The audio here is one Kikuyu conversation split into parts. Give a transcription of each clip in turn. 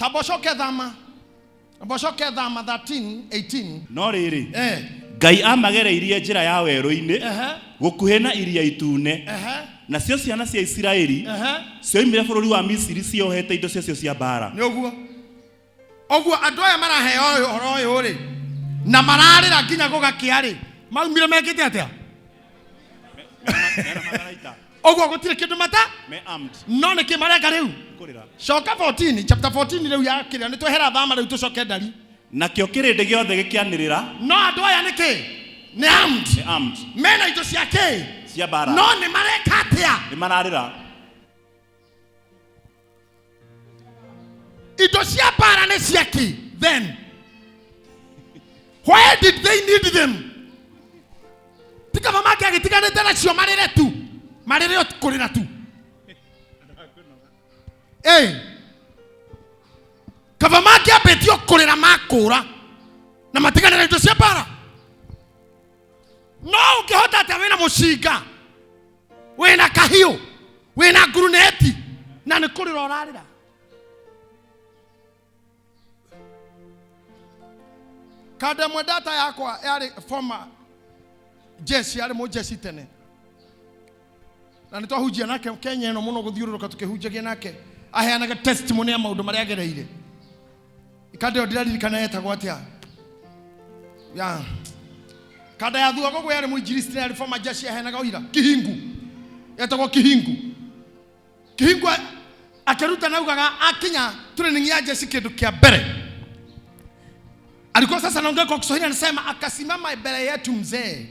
Tamba ũcoke thama, amba ũcoke thama 13 18. No rĩrĩ, Eh. Ngai amagereirie njĩra ya werũ-inĩ Ehe. gũkuhĩ na iria itune. Ehe. Nacio ciana cia Isiraeli Ehe. cioimire bũrũri wa Misiri ciohete indo ciacio cia mbaara. Nĩ ũguo ũguo andũ aya maraheo ũyũ ũhoro ũyũ rĩ, na mararĩra nginya gũgakĩa rĩ, maumire mekĩte atĩa? Mena matharaita. Ũguo gũtirĩ kĩndũ mata Me armed. no nĩkĩ mareka rĩu? Kũrĩra. Coka 14, chapter 14 rĩu ya kĩrĩa nĩ twehera thama rĩu tũcoke ndari. Nakĩo kĩrĩndĩ gĩothe gĩkĩanĩrĩra. No andũ aya nĩkĩ nĩ armed? Nĩ armed. Mena indo cia kĩ? Cia mbaara. No nĩ mareka atĩa? Nĩ mararĩra. Indo cia mbara nĩ cia kĩ? Then why did they need them? Ti kaba mangĩagĩtiganĩte nacio marĩre tu, marĩre o kũrĩra tu. Ĩ kaba mangĩambĩtio kũrĩra makũra na matigane na indo cia mbara. No ũngĩhota atĩa wĩna mũcinga, wĩna kahiũ, wĩna nguruneti, na nĩ kũrĩra ũrarĩra? Kanda ĩmwe data yakwa yarĩ former jeshi, yarĩ mũjeshi tene, na nĩ twahunjia nake Kenya ĩno mũno, gũthiũrũrũka tũkĩhunjagia nake, aheanaga testimony ya maũndũ marĩa agereire. Kanda ĩyo ndĩraririkana yetagwo atĩa ya kanda ya thua gogo, yarĩ mũinjilisti na yarĩ former jeshi, aheanaga ũira kihingu, yetagwo kihingu. Kihingu akĩruta naugaga akinya training ya jeshi, kĩndũ kĩa mbere alikuwa sasa anaongea kwa Kiswahili, anasema akasimama mbele yetu mzee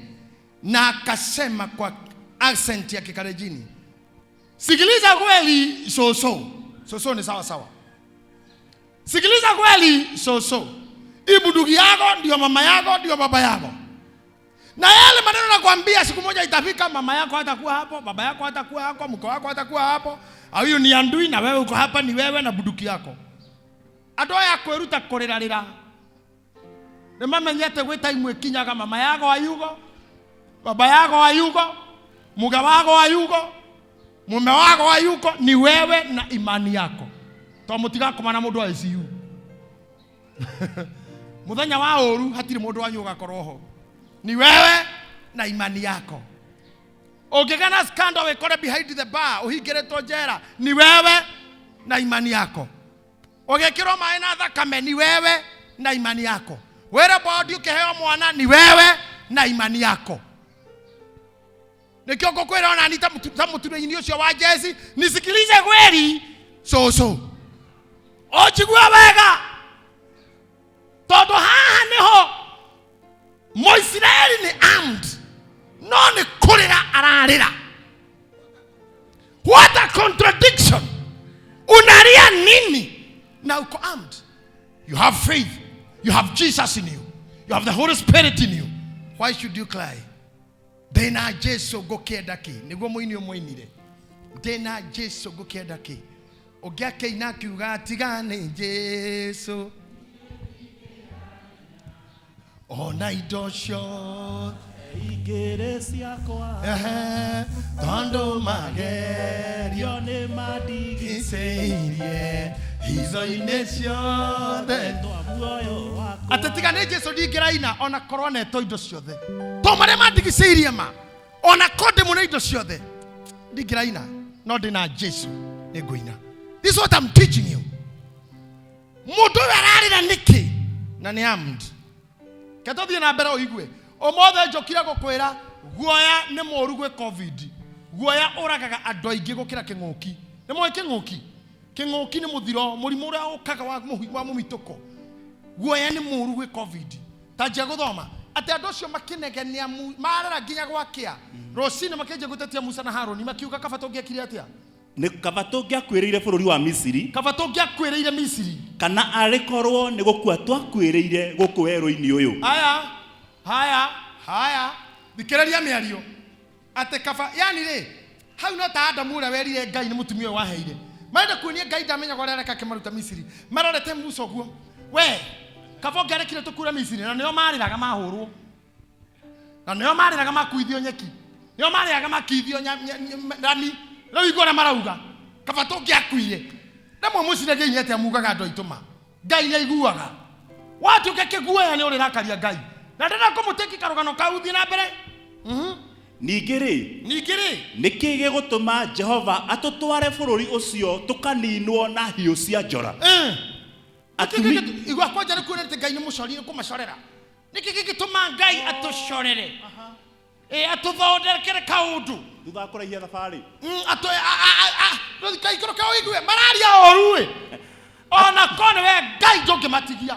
na akasema kwa accent ya Kikarejini, sikiliza kweli soso soso, ni sawa sawa, sikiliza kweli soso, hii bunduki yako ndio mama yako ndio baba yako, na yale maneno nakwambia, siku moja itafika, mama yako hatakuwa hapo, baba yako hatakuwa hapo, mke wako hatakuwa hapo, au hiyo ni andui na wewe uko hapa, ni wewe na bunduki yako. Andũ aya kwĩruta kũrĩrarĩra nĩ mamenyete gwĩ time ĩkinyaga mama yako ayugo, baba yako ayugo, muke wako ayugo, mume wako ayuko, ni wewe na imani yako, to mũtigakoma na mũndũ wa ICU muthenya wa ũru, hatirĩ mũndũ wanyu ũgakorwo ho, ni wewe na imani yako. Ũngĩgĩa na scandal wĩkore behind the bar ũhingĩrĩtwo njera, ni wewe na imani yako. Ũgĩkĩrwo maĩ na thakame, ni wewe na imani yako. Wĩre bodi ũkĩheo mwana, ni wewe na imani yako. Nĩkĩo ngũkwĩra ona ni ta mũtumia ũcio wa jezi, nisikilize kweli soso, ũnjigue wega, tondũ haha nĩho Mũisiraeli nĩ armed no nĩ kũrĩra ararĩra. What a contradiction! Unalia nini na uko armed? You have faith, you have Jesus in you, you have the Holy Spirit in you. Why should you cry? Ndĩna Jesu ngũkĩenda kĩ? Nĩguo mũini ũmũinire, ndĩna Jesu ngũkĩenda kĩ? Ũngĩ akĩina akiuga tiga nĩ Jesu ona indo ciothe Igĩrĩ ciakwa. Ehe, tondũ magerio nĩ mandigicĩirie hizo-inĩ ciothe twa muoyo wakwa. Atĩ tiga nĩ Jesu ndingĩraina, ona korwo netwo indo ciothe, to marĩa mandigicĩirie ma, ona ko ndĩmũne indo ciothe ndingĩraina, no ndĩna Jesu nĩ ngũina. This is what I'm teaching you. Mũndũ ũyũ ararĩra nĩkĩ na nĩ armed? Ke tũthiĩ na mbere ũigue. Ũmũthĩ njũkire gũkwĩra guoya nĩ mũũru gwĩ COVID. Guoya ũragaga andũ aingĩ gũkĩra kĩng'ũki. Nĩ mũĩ kĩng'ũki? Kĩng'ũki nĩ mũthiro, mũrimũ ũrĩa ũkaga wa wa mũmitũko. Guoya nĩ mũũru gwĩ COVID. Ta njia gũthoma atĩ andũ acio makĩnegenia marera nginya gwakĩa rũcinĩ, makĩanjia gũtetia Musa na Harũni, makiuga kaba tũngĩekire atĩa? Nĩ kaba tũngĩakuĩrĩire bũrũri wa Misiri. Kaba tũngĩakuĩrĩire Misiri. Kana arĩ korwo nĩ gũkua twakuĩrĩire gũkũ werũ-inĩ ũyũ. Haya haya haya, thikĩrĩria mĩario atĩ kaba, yani rĩ hau no ta Adamu ũrĩa werire Ngai nĩ mũtumia ũyũ waheire. Marenda kuonia Ngai ndamenyaga ũrĩa areka akĩmaruta Misiri. Marorete Musa ũguo, we kaba ũngĩarekire tũkure Misiri, na nĩo marĩraga mahũrwo, na nĩo marĩraga makuithio nyeki, nĩo marĩraga makithio rami. Rĩu igua ũrĩa marauga, kaba tũngĩakuire. Rĩmwe mũciragia atĩa mugaga andũ aitũ ma Ngai nĩ aiguaga. Watuĩka kĩguoya nĩ ũrĩrakaria Ngai. Na ndĩrenda kũmũtĩki karũgano kau thiĩ na mbere. Ningĩ rĩ, Ningĩ rĩ, nĩ kĩĩ gĩgũtũma Jehova atũtware bũrũri ũcio tũkaninwo na hiũ cia njora? Igua kwanja nĩ kuona atĩ Ngai nĩ mũcori nĩ kũmacorera. Nĩkĩ gĩgĩtũma Ngai atũcorere? Atũthondekere kaũndũ. Thutha wa kũraihia thabarĩ. Kaikũrũka ũigue mararia ũru ĩ. Ona ko nĩwe Ngai ndũngĩmatigia.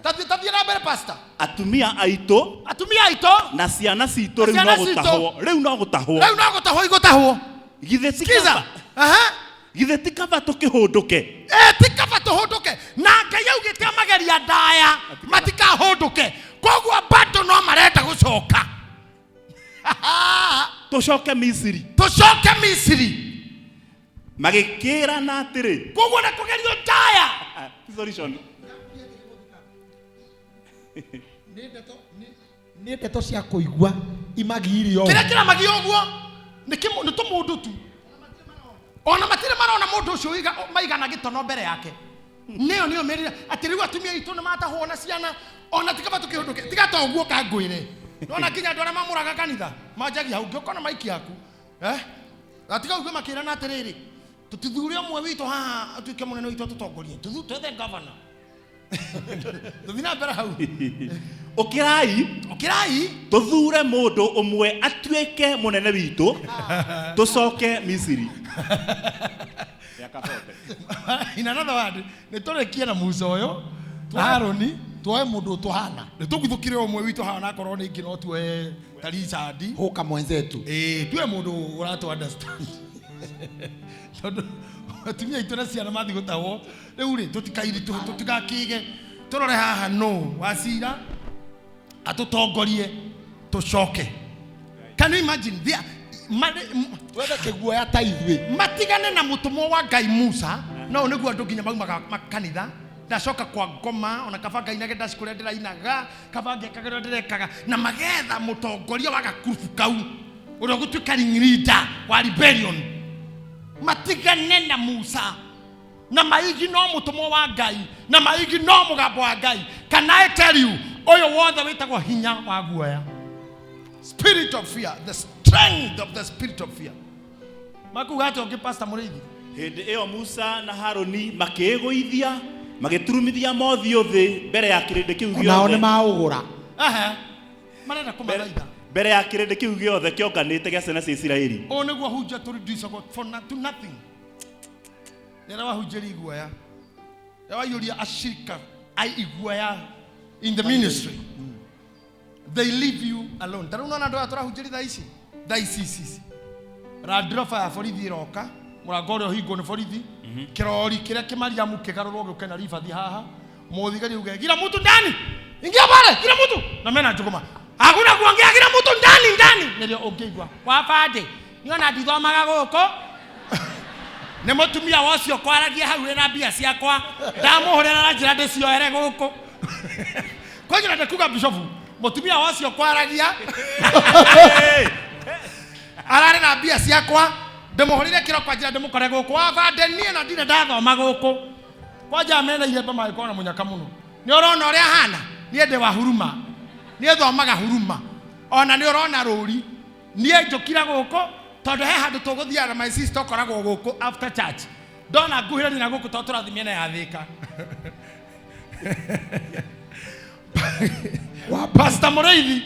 Tathiĩ na mbere pastor. Atumia aitũ Atumia aitũ na ciana citũ rĩu Ciana no citũ. gũtahwo, rĩu no gũtahwo. Rĩu no gũtahwo igũtahwo. Githĩ ti Sikiza. kaba, githĩ ti kaba tũkĩhũndũke? Ti kaba tũhũndũke. Na Ngai augĩte amageria ndaya matikahũndũke. Koguo bado no marenda gũcoka. Tũcoke Misiri. Tũcoke Misiri. Magĩkĩrana atĩrĩ. Koguo nĩ kũgerio ndaya. Solution. Nĩ ndeto cia kũigua imagiire ũũ. Kĩrĩa kĩramagia ũguo nĩ tũmũndũ tu. Ona matirĩ marona mũndũ ũcio maigana gĩtono mbere yake. Nĩyo nĩyo merire atĩ rĩu atumia aitũ nĩ matahwo na ciana ona ti kaba tũkĩhũndũke. Tiga ta ũguo kangwĩre. Nona nginya andũ arĩa mamũraga kanitha manjagia hau ngĩũka na maiki yaku. Gatiga ũguo makĩrana atĩrĩrĩ, tũtithure ũmwe witũ haha atuĩke mũnene witũ atũtongorie. Twethe governor. Tũthiĩ na mbere hau. Ũkĩrai, Ũkĩrai. Tũthure mũndũ ũmwe atuĩke mũnene witũ, tũcoke Misiri. In another word, nĩ tũrĩkie na Musa ũyũ, na Harũni, tuoe mũndũ ũtũhana. Nĩ tũguthũkire ũmwe witũ haha onakorwo nĩ ingĩ no tuoe ta Richard. Hũka mwenzetu. Tuoe mũndũ ũratũ understand. Tondũ atumia aitũ na ciana mathiĩ gũtahwo, rĩu rĩ, tũtigakĩge, tũrore haha nũ wacira atũtongorie tũcoke. Can you imagine? Twethe kĩguoya ta ithuĩ. Matigane na mũtũmwo wa Ngai Musa, no nĩguo andũ nginya maumaga makanitha. Ndacoka kwa ngoma, ona kaba ngainage ndaci kũrĩa ndĩrainaga, kaba ngekaga ũrĩa ndĩrekaga, na magetha mũtongoria wa gakurubu kau, ũrĩa ũgũtuĩka ringleader wa rebellion. Matigane na Musa, na maigi no mũtũmwo wa Ngai, na maigi no mũgambo wa Ngai. Can I tell you, ũyũ wothe wĩtagwo hinya wa guoya. Spirit of fear, the strength of the spirit of fear. Makuga atĩa ũngĩ, Pastor Mũrĩithi? Hĩndĩ ĩyo Musa na Harũni makĩĩgũithia, magĩturumithia mothiũ thĩ mbere ya kĩrĩndĩ kĩu Onao gĩothe. nĩ maũgũra. Marenda kũmathaitha. Mbere ya kĩrĩndĩ kĩu gĩothe kĩonganĩte gĩa ciana cia Isiraeli. Ũũ nĩguo hunjia tũreducagwo for to nothing. Rĩrĩa wahunjĩria iguoya, rĩrĩa waiyũria ashirika a iguoya in the ministry, they leave you alone. Ta rĩu nona andũ aya tũrahunjĩria thaa ici, thaa ici ici ici. Land Rover ya borithi ĩroka, mũrango ũrĩa ũhingwo nĩ borithi, kĩrori kĩrĩa kĩmariamu kĩgarũrwo gĩũke na ribathi haha, mũthigari auge, gira mtu ndani, ingia pale, gira mtu, na mena njũgũma. Hakuna kuongea, gira mtu ndani, ndani. Nĩrĩo ũngĩigua, wa bande, niĩ ona ndithomaga gũkũ. Nĩ mũtumia wa ũcio kwaragia hau wĩna mbia ciakwa, ndamũhũrĩra na njĩra ndĩcioere gũkũ. Kwa hiyo ndikuga bishop, mũtumia wa ũcio kwaragia. Ararĩ na mbia ciakwa, ndĩmũhũrĩre kĩro kwa njĩra ndĩmũkore gũkũ. Wa bande, niĩ na ndirĩ ndathoma gũkũ. Kwanja mena ihembe magĩkorwo na mũnyaka mũno. Nĩ ũrona ũrĩa hana? Niĩ ndĩ wa huruma. Niĩ thomaga huruma. Ona nĩ ũrona rũri. Niĩ njũkire gũkũ tondũ he handũ tũgũthiaga na my sister ũkoragwo gũkũ after church. Ndona nguhĩrĩria na gũkũ tondũ tũrathiĩ mĩena ya Thĩka. Pastor Mũrĩithi,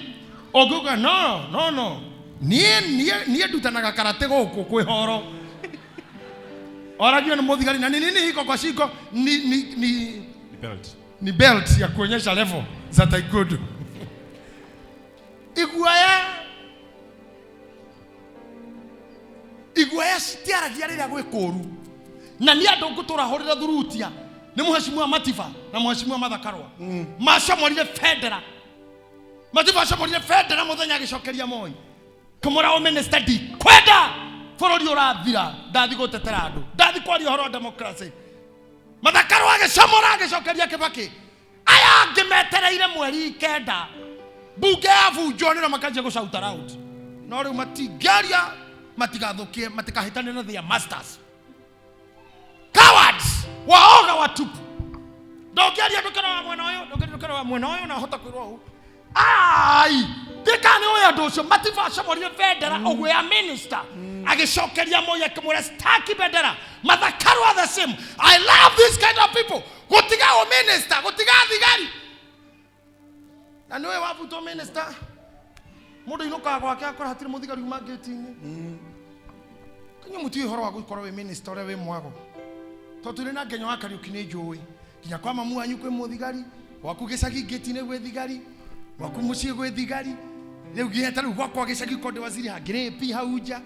ũngiuga no, no, no. Niĩ ndutanaga karate gũkũ kwĩ horo. Oragio nĩ mũthigari na nĩ nini hiko kwa shingo ni belt. Ni belt ya kuonyesha level za taekwondo. Iguoya. Iguoya citiaragia rĩrĩa gwĩ kũũru. Na nĩ andũ ngũtũra hũrĩra thurutia. Nĩ mũhecimua Matiba na mũhecimua Martha Karua. Macomorire bendera. Matiba acomorire bendera mũthenya agĩcokeria Moi. Kũmũra o minister ndikwenda bũrũri ũrathira, ndathi gũtetera andũ, ndathi kwaria ũhoro wa democracy. Martha Karua agĩcomora agĩcokeria Kibaki. Aya angĩ metereire mweri kenda. Bunge yabunjwo nĩro makanjia gũ shout around. No rĩu matingĩaria, matigathũkie, matikahĩtane na their masters. Cowards! Waoga watupu. Ndũngĩaria ndũkĩrora mwena ũyũ, ndũngĩaria ndũkĩrora mwena ũyũ na hota kwĩrwo ũũ. Ai, ndĩka nĩ ũyũ andũ ũcio Matiba acomorire bendera ũguo ya minister. Agĩcokeria Moi akĩmwĩra staki bendera. Mathakaru are the same. I love this kind of people. Gũtiga ũ minister, gũtiga thigari. Na nĩwe wabutwo minister. Mũndũ ainũkaga gwake akora hatirĩ mũthigari uma ngĩti-inĩ. Kanyua mũtiũĩ ũhoro wa gũkorwo wĩ minister ũrĩa wĩ mwago. Tondũ tũrĩ na Ngenyo wa Kariũki nĩ njũĩ. Nginya kwa mamu wanyu kwĩ mũthigari, gwaku gĩcagi ngĩti-inĩ gwĩ thigari, gwaku mũciĩ gwĩ thigari. Rĩu nginya ta rĩu gwakwa gĩcagi konde waziri hangĩrĩ pi hau nja.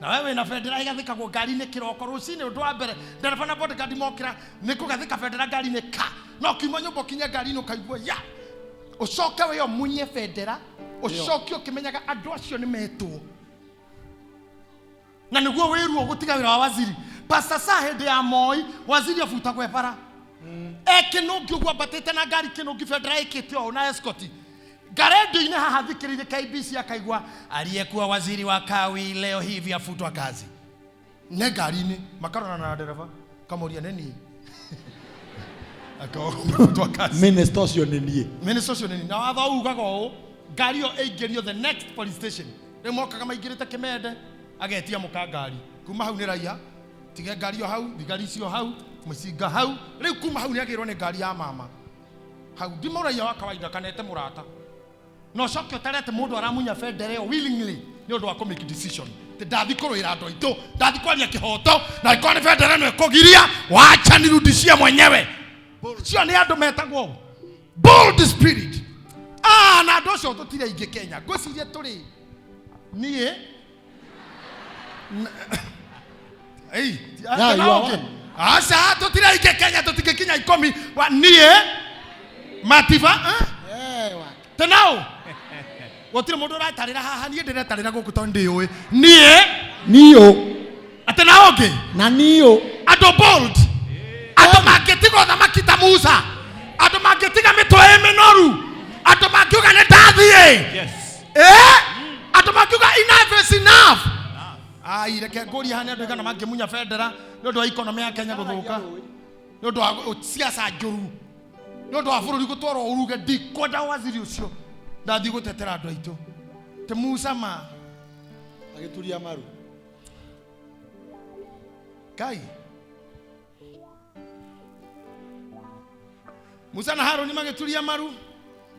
Na wewe wĩna bendera ĩgathĩkagwo ngari-inĩ kĩroko rũcinĩ ũndũ wa mbere ndereba na bodyguard mokĩra nĩ kũgathĩka bendera ngari-inĩ ka no kiuma nyũmba ũkinye ngari-inĩ ũkaigua ya ũcoke wĩyo munye bendera ũcoke ũkĩmenyaga andũ acio nĩ metwo na nĩguo wĩruo gũtiga wĩra wa waziri. Pastor sa hĩndĩ ya Moi waziri abutagwo e bara ekĩnũngi ũguo ambatĩte na ngari kĩnũngi bendera ĩkĩte ũũ na escort ngarendio-inĩ haha thikĩrĩirie KBC akaigua aliyekuwa waziri wa kawi leo hivi afutwa kazi ne ngari-inĩ makarorana na ndereba kamũria nĩ niĩ akafutwa kazi. Minister ũcio nĩ niĩ. Minister ũcio nĩ niĩ. Na watho ugaga ũũ ngari ĩyo ĩingĩrio the next police station. Rĩu mokaga maingĩrĩte kĩmende agetia mũka ngari kuma hau nĩ raia tige ngari ĩyo hau thigari icio hau mũcinga hau rĩu kuma hau nĩagĩrwo nĩ ngari ya mama hau ndi mũraia wa kawaida kanete mũrata na ũcoke ũtarete mũndũ aramunya bendera ĩyo willingly nĩ ũndũ wa kũ make decision Atĩ ndathi kũrũĩra andũ aitũ ndathi kwaria kĩhoto na ĩkorwo nĩ bendera ĩno ĩkũgiria wacha nirudishie mwenyewe. Cio nĩ andũ metagwo bold spirit. Ah, na andũ acio tũtirĩ aingĩ Kenya ngwĩciria tũrĩ niĩ Ei, Yeah, you are one. aca tũtirĩ aingĩ Kenya tũtingĩkinya ikũmi Wa- niĩ Matiba eh? Eh, wake. Tenao gũtirĩ mũndũ ũretarĩra haha niĩ ndĩretarĩra gũkũ tondũ ndĩũĩ niĩ Niũ. atĩ nao ũngĩ Na niũ. andũ bold andũ mangĩtiga ũthamaki ta Musa andũ mangĩtiga mĩtwe ĩ mĩnoru andũ mangiuga nĩ ndathiĩ. Yes. Eh? Andũ mangiuga enough is enough. Ai, reke ngũrie haha nĩ andũ aigana mangĩmunya bendera nĩ ũndũ wa economy ya Kenya gũthũka nĩ ũndũ wa siasa njũru nĩ ũndũ wa bũrũri gũtwarwo ũruge ndikwenda waziri ũcio ndathiĩ gũtetera andũ aitũ tĩ Musa ma Agĩturia maru. Ngai Musa na Haruni magĩturia maru.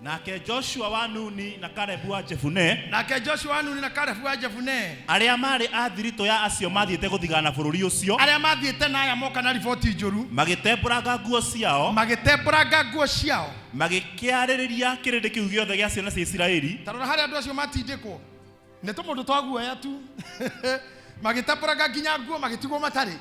Nake Joshua wa Nuni na Kalebu wa Jefune Nake Joshua wa Nuni na Kalebu wa Jefune arĩa marĩ a thiritũ ya acio mathiĩte gũthigana bũrũri ũcio arĩa mathiĩte na aya moka na riboti njũru magĩtembũranga nguo ciao magĩtembũranga nguo ciao magĩkĩarĩrĩria kĩrĩndĩ kĩu gĩothe gĩa ciana cia Isiraeli. Ta rora harĩa andũ acio matindĩkwo nĩ tũmũndũ twa guoya tu magĩtembũranga nginya nguo magĩtigwo matarĩ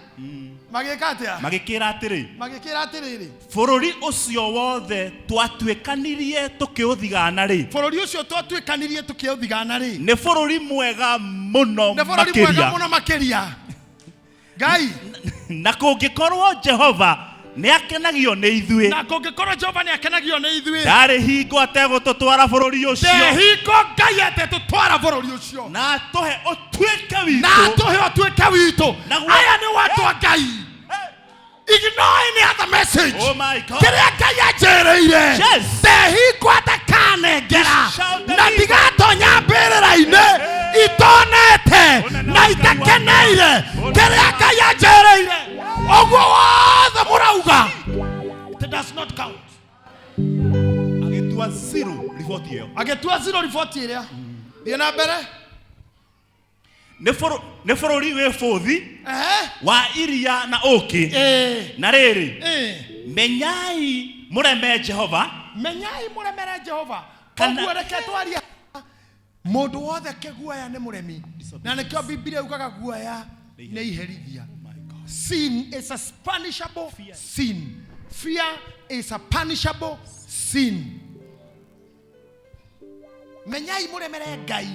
magĩka atĩa Magĩkĩra atĩrĩ magĩkĩra atĩrĩrĩ bũrũri ũcio wothe twatuĩkanirie tũkĩũthigana rĩ bũrũri ũcio twatuĩkanirie tũkĩũthigana rĩ nĩ bũrũri mwega mũno nĩ bũrũri mwega makĩria mũno makĩria Ngai na kũngĩkorwo Jehova nĩ akenagio nĩ ithuĩ na kũngĩkorwo Jehova nĩ akenagio nĩ ithuĩ ndarĩ hingo ategũtũtwara bũrũri ũcio ndehingo Ngai atetũtwara bũrũri ũcio na atũhe ũtuĩke na witũ atũhe ũtuĩke witũ. Naguo- Aya nĩ watu a Ngai. Ignore any other message. Oh my God. Kĩrĩa Ngai anjĩrĩire Yes. ndehingo atakanengera Shout the na evil. ndigatonya mbĩrĩra-inĩ itonete Ona na na itakeneire Ona kĩrĩa na- Ngai anjĩrĩire ũguo wothe mũrauga it does not count. Agĩtua zero riboti ĩyo. Agĩtua zero riboti ĩrĩa. Thiĩ na mbere. Nĩ bũrũri wĩ bũthi Ehe. wa iria na ũũkĩ. Ĩĩ. Na rĩrĩ Ĩĩ. menyai mũreme Jehova menyai mũremere Jehova Kana- ũguo reke twarie mũndũ wothe kĩguoya nĩ mũremi na nĩkĩo Biblia yugaga guoya nĩ iherithia. Sin is a punishable sin. Fear is a punishable sin. Menyai mũremere Ngai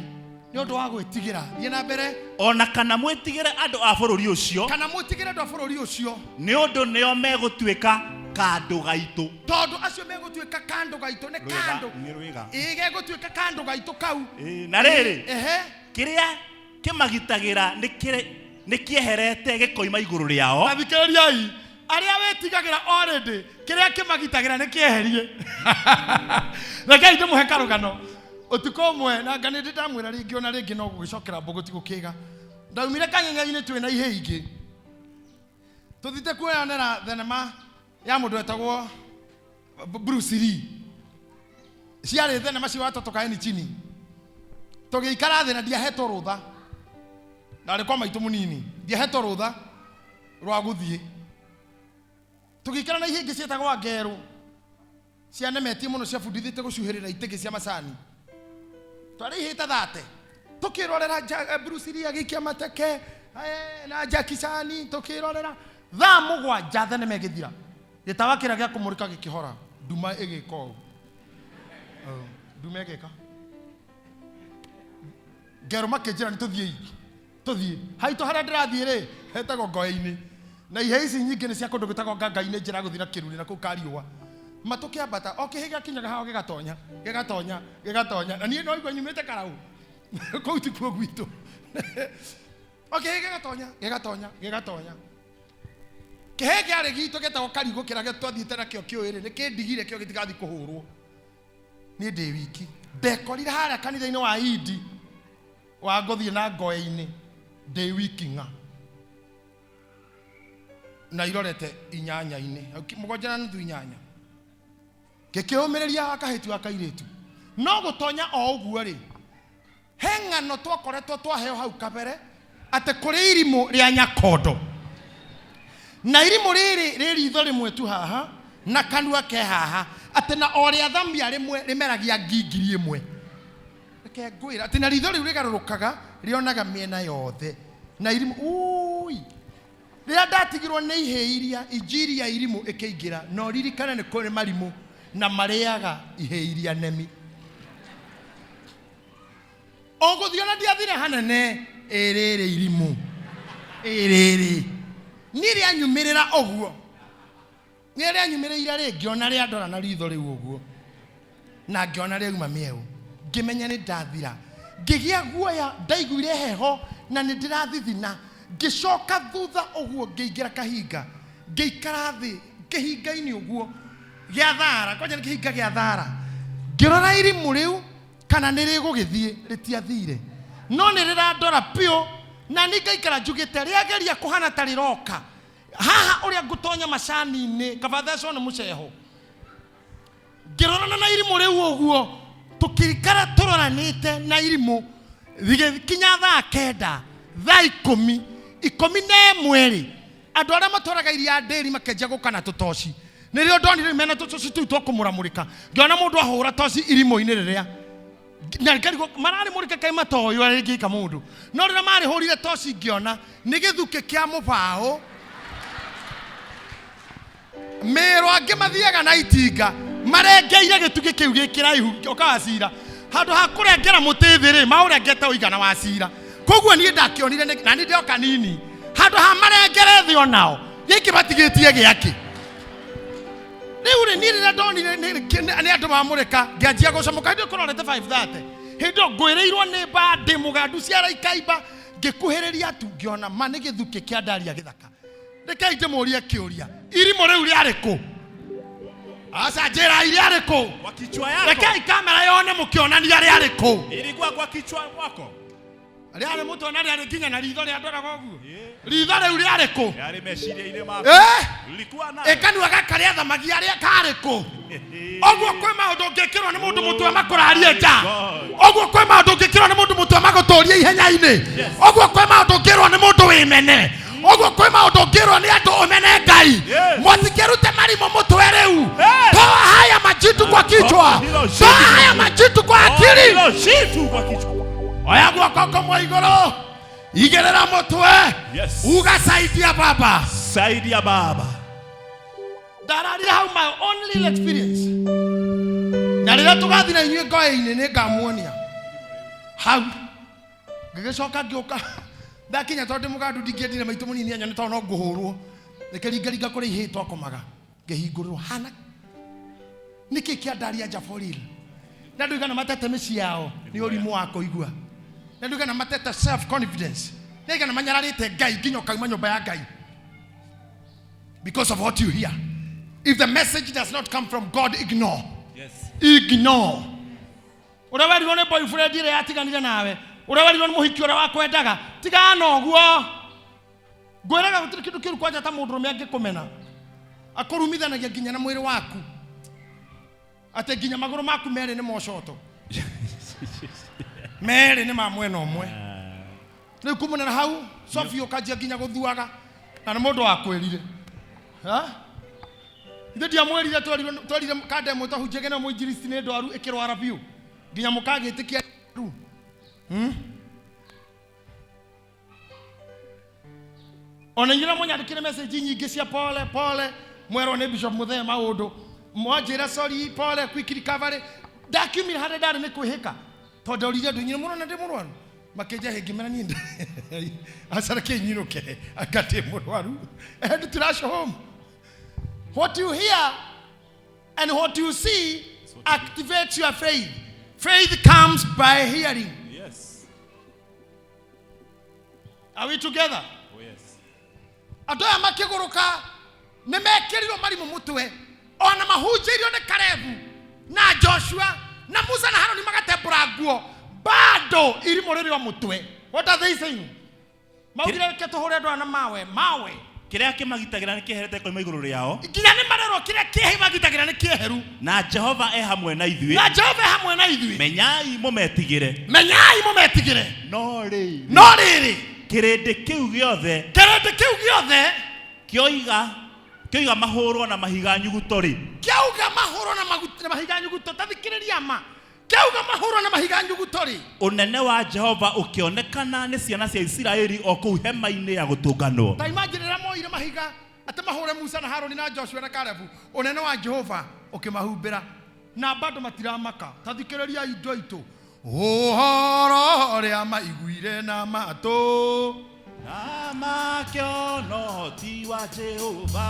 nĩ ũndũ wa gwĩtigĩra. Thiĩ na mbere. Ona kana mwĩtigĩre andũ a bũrũri ũcio kana mwĩtigĩre andũ a bũrũri ũcio nĩ ũndũ nĩo megũtuĩka kandũ gaitũ. Tondũ acio megũtuĩka kandũ gaitũ nĩ Rwĩga, kandũ. nĩ rwĩga. Ĩĩ gegũtuĩka kandũ gaitũ kau. Ĩĩ, na rĩrĩ Ehe. kĩrĩa kĩmagitagĩra nĩ kĩeherete gĩkoima igũrũ rĩao. Tathikĩrĩriai Arĩa wĩtigagĩra already kĩrĩa kĩmagitagĩra nĩ kĩeherie. Rekei ndĩmũhe karũgano. Ũtukũ ũmwe na nga nĩ ndĩ ndamwĩra rĩngĩ ona rĩngĩ no gũgĩcokera mbũgũ ti gũkĩga. Ndaumire kanyenya-inĩ twĩ na ihĩ ingĩ. Tũthiĩte kuoyanĩra thenema ya mũndũ wetagwo Bruce Lee. Ciarĩ thenema cia watoto kaeni chini. Tũgĩikara thĩ na ndiahetwo rũtha. Ndarĩ kwa maitũ mũnini. Ndiahetwo rũtha rwa gũthiĩ. Tũgĩikara na ihĩngĩ ciĩtagwo ngerũ. Cianemetie mũno ciabundithĩte gũcuhĩrĩra itĩkĩ cia macani. Twarĩ ihĩ ta thate. Tũkĩrorera Bruce Lee agĩikia mateke na Jackie Chan tũkĩrorera thaa mũgwanja thenema ĩgĩthira. Gĩtawa kĩrĩa gĩa kũmũrĩka gĩkĩhora, nduma ĩgĩka ũũ. Nduma ĩgĩka. Ngerũ makĩnjĩra nĩ tũthiĩ tũthiĩ. Haitũ harĩa ndĩrathiĩ rĩ, hetagwo Ngoe-inĩ. Na ihe ici nyingĩ nĩ cia kũndũ gwĩtagwo Nganga-inĩ njĩra gũthiĩ na kĩruri na kũu Kariũa. Matũkĩambata, o kĩhĩ gĩakinyaga haho gĩgatonya, gĩgatonya, gĩgatonya. Na niĩ no igua nyumĩte Karau. Kũu tikuo gwitũ. O kĩhĩ gĩgatonya, gĩgatonya, gĩgatonya. Kĩhĩ kĩarĩ gitũ gĩtagwo Karigũ kĩrĩa twathiĩte nakĩo kĩũĩ rĩ, nĩ kĩndigire kĩo gĩtigathiĩ kũhũrwo. Niĩ ndĩ wiki. Ndekorire harĩa kanitha-inĩ wa Hindi wa gũthiĩ na Ngoe-inĩ ndĩ wiki ng'a. Na irorete inyanya-inĩ, 7:30 8. Ngĩkĩũmĩrĩria kahĩtu ga kairĩtu. No gũtonya o ũguo rĩ, he ng'ano twakoretwo twaheo hau kabere atĩ kũrĩ irimũ rĩa Nyakondo. Na irimũ rĩrĩ rĩ ritho rĩmwe tu haha na kanua ke haha, atĩ na o rĩathamia rĩmwe rĩmeragia ngi 1,000. Reke ngwĩre atĩ na ritho rĩu rĩgarũrũkaga rĩonaga mĩena yothe. Na irimũ ui rĩrĩa ndatigirwo nĩ ihĩ iria injiri ya irimũ ĩkĩingĩra, no ririkane nĩ kũrĩ marimũ na marĩaga ihĩ iria nemi. O gũthiĩ ona ndiathire hanene, ĩrĩrĩ irimũ ĩrĩrĩ niĩ rĩanyumĩrĩra ũguo, niĩ rĩanyumĩrĩire rĩ, ngĩona rĩandora na ritho rĩu ũguo, na ngĩona rĩauma mĩeũ, ngĩmenya nĩ ndathira. Ngĩgĩa guoya, ndaiguire heho na nĩ ndĩrathithina. Ngĩcoka thutha ũguo ngĩingĩra kahinga, ngĩikara thĩ kĩhinga-inĩ ũguo gĩa thara, kwanja nĩ kĩhinga gĩa thara. Ngĩrora irimũ rĩu kana nĩ rĩgũgĩthiĩ, rĩtiathire, no nĩ rĩrandora biũ, na nĩ ngaikara njugĩte rĩageria kũhana ta rĩroka haha ũrĩa ngũtonya macani-inĩ kaba thecwo nĩ mũceho. Ngĩrorana na irimũ rĩu ũguo, tũkĩikara tũroranĩte na irimũ rĩgĩkinya thaa 9, thaa 10, 11 rĩ, andũ arĩa matwaraga iria ndĩri makĩanjia gũka na tũtoci. Nĩrĩo ndonire mena tũtoci tũu twa kũmũramũrĩka, ngĩona mũndũ ahũra toci irimũ-inĩ rĩrĩa na ngarigwo mararĩmũrĩka kaĩ matoĩ ũrĩa rĩngĩka mũndũ, no rĩrĩa marĩhũrire toci ngĩona nĩ gĩthukĩ kĩa mũbaũ. Mĩĩro angĩ mathiaga na itinga marengeire gĩtugĩ kĩu gĩ kĩraihu ũkawacira, handũ ha kũrengera mũtĩ thĩ rĩ, maũrengete ũigana wa cira. Koguo niĩ ndakĩonire na nĩ ndĩoka nini, handũ ha marengere thĩ onao gĩkĩ matigĩtie gĩakĩ. Rĩu rĩ, niĩ rĩrĩa ndonire nĩ andũ mamũrĩka, ngĩanjia gũcamũka. Hĩndĩ ĩyo kũrorete 5:30, hĩndĩ ĩyo ngwĩrĩirwo nĩ mbandĩ mũgandu cia raikaimba. Ngĩkuhĩrĩria tu ngĩona ma nĩ gĩthukĩ kĩa ndaria gĩthaka. Rekei ndĩmũrie kĩũria, irimũ rĩu rĩarĩ kũ? Aca njĩra rĩarĩ kũ? Kwa kichwa yako. Rekei kamera yone mũkĩonania rĩarĩ kũ. Ilikuwa kwa kichwa mwako. Rĩarĩ mũtwe na rĩarĩ nginya na ritho rĩandoraga ũguo. Ritho rĩu rĩarĩ kũ? Yale meciria-inĩ maku. Lilikuwa nayo. Ĩkanua gaka rĩathamagia rĩa karĩ kũ? Ũguo kwĩ maũndũ ũngĩkĩrwo nĩ mũndũ mũtwe makũrarie nja. Ũguo kwĩ maũndũ ũngĩkĩrwo nĩ mũndũ mũtwe magũtũrie ihenya-inĩ. Ũguo kwĩ maũndũ ũngĩrwo nĩ mũndũ wĩmene. Ũguo kwĩ maũndũ ũngĩrwo nĩ andũ ũmene Ngai. Mũtikĩrute marimũ mũtwe rĩu. Toa haya majitu kwa kichwa, toa haya majitu kwa akili. Hilo jitu kwa kichwa. Oya guoko kũmwe igũrũ, igĩrĩra mũtwe. Yes. Uga saidia baba. Saidia baba. Ndararire hau my only experience. Na rĩrĩa tũgathiĩ na inyuĩ ngoe-inĩ nĩ ngamuonia hau. Ngĩgĩcoka ngĩũka ndakinya, tondũ ndĩ mũgandu ndingĩendire maitũ mũnini anyone tondũ no ngũhũrwo. Ngĩkĩringaringa kũrĩa ihĩĩ twakomaga, ngĩhingũrĩrwo hana nĩkĩ kĩa ndaria nja for real. Na andũ igana matete mĩciĩ yao nĩ ũrimũ wa kũigua, na andũ igana matete self confidence, nĩ igana manyararĩte Ngai nginya ũkauma nyũmba ya Ngai. Because of what you hear. If the message does not come from God, ignore. Yes. Ignore. Ũrĩa werirwo nĩ boyfriend ĩrĩa yatiganire nawe, ũrĩa werirwo nĩ mũhiki ũrĩa wakwendaga, tigana na ũguo. Ngwĩraga gũtirĩ kĩndũ kĩũru kwanja ta mũndũrũme angĩkũmena. Akũrumithanagia nginya na mwĩrĩ waku. Atĩ nginya magũrũ maku merĩ nĩ mocoto. Merĩ nĩ ma mwena ũmwe. Rĩu kumana na hau, Sophie ũkanjia nginya gũthuaga. Na nĩ mũndũ wakwĩrire. Ha? Ithe ndiamwĩrire twerire kanda ĩmwe twahunjagia na mũinjilisti nĩ ndwaru ĩkĩrwara biũ nginya mũkagĩtĩkia rĩu. Ona inyuĩ mũnyandĩkĩre message nyingĩ cia pole pole mwerwo nĩ Bishop Muthee maũndũ mwanjĩra sorry pole quick recovery ndakiumire harĩa ndarĩ nĩ kwĩhĩka tondũ ndorire andũ inyuĩ mũrona ndĩ mũrwaru makĩnja hĩngĩmera niĩ aca reke nyinũke anga ndĩ mũrwaru and to rush home. What you hear and what you see activates your faith. Faith comes by hearing. Yes. Are we together? Oh, yes. Andũ aya makĩgũrũka nĩ mekĩrirwo marimũ mũtwe ona mahunjĩirio nĩ Kalebu na Joshua na Musa na Haroni magatembũra nguo bado irimũ rĩrĩ o mũtwe. What are they saying? Maugire reke tũhũre andũ aya na mawe mawe. Kĩrĩa kĩmagitagĩra nĩ kĩeherete koima igũrũ rĩao Nginya nĩ marerwo kĩrĩa kĩmagitagĩra nĩ kĩeheru na Jehova e hamwe na ithuĩ na Jehova e hamwe na ithuĩ. Menyai mũmetigĩre. Menyai mũmetigĩre. No rĩrĩ, No rĩrĩ, kĩrĩndĩ kĩu gĩothe kĩrĩndĩ kĩu gĩothe kĩoiga mahũrwo na mahiga nyuguto rĩ, kĩauga mahũrwo na mahiga nyuguto. Ta thikĩrĩria ma kĩauga mahũrwo na mahiga nyuguto rĩ, ũnene wa Jehova ũkĩonekana nĩ ciana cia Isiraeli o kũu hema-inĩ ya gũtũnganwo. Ta imagine rĩrĩa moire mahiga atĩ mahũre Musa na Haroni na Joshua na Kalebu, ũnene wa Jehova ũkĩmahumbĩra na bado matiramaka. Ta thikĩrĩria indo itũ ũhoro ũrĩa maiguire na matũ Na makĩona ũhoti wa Jehova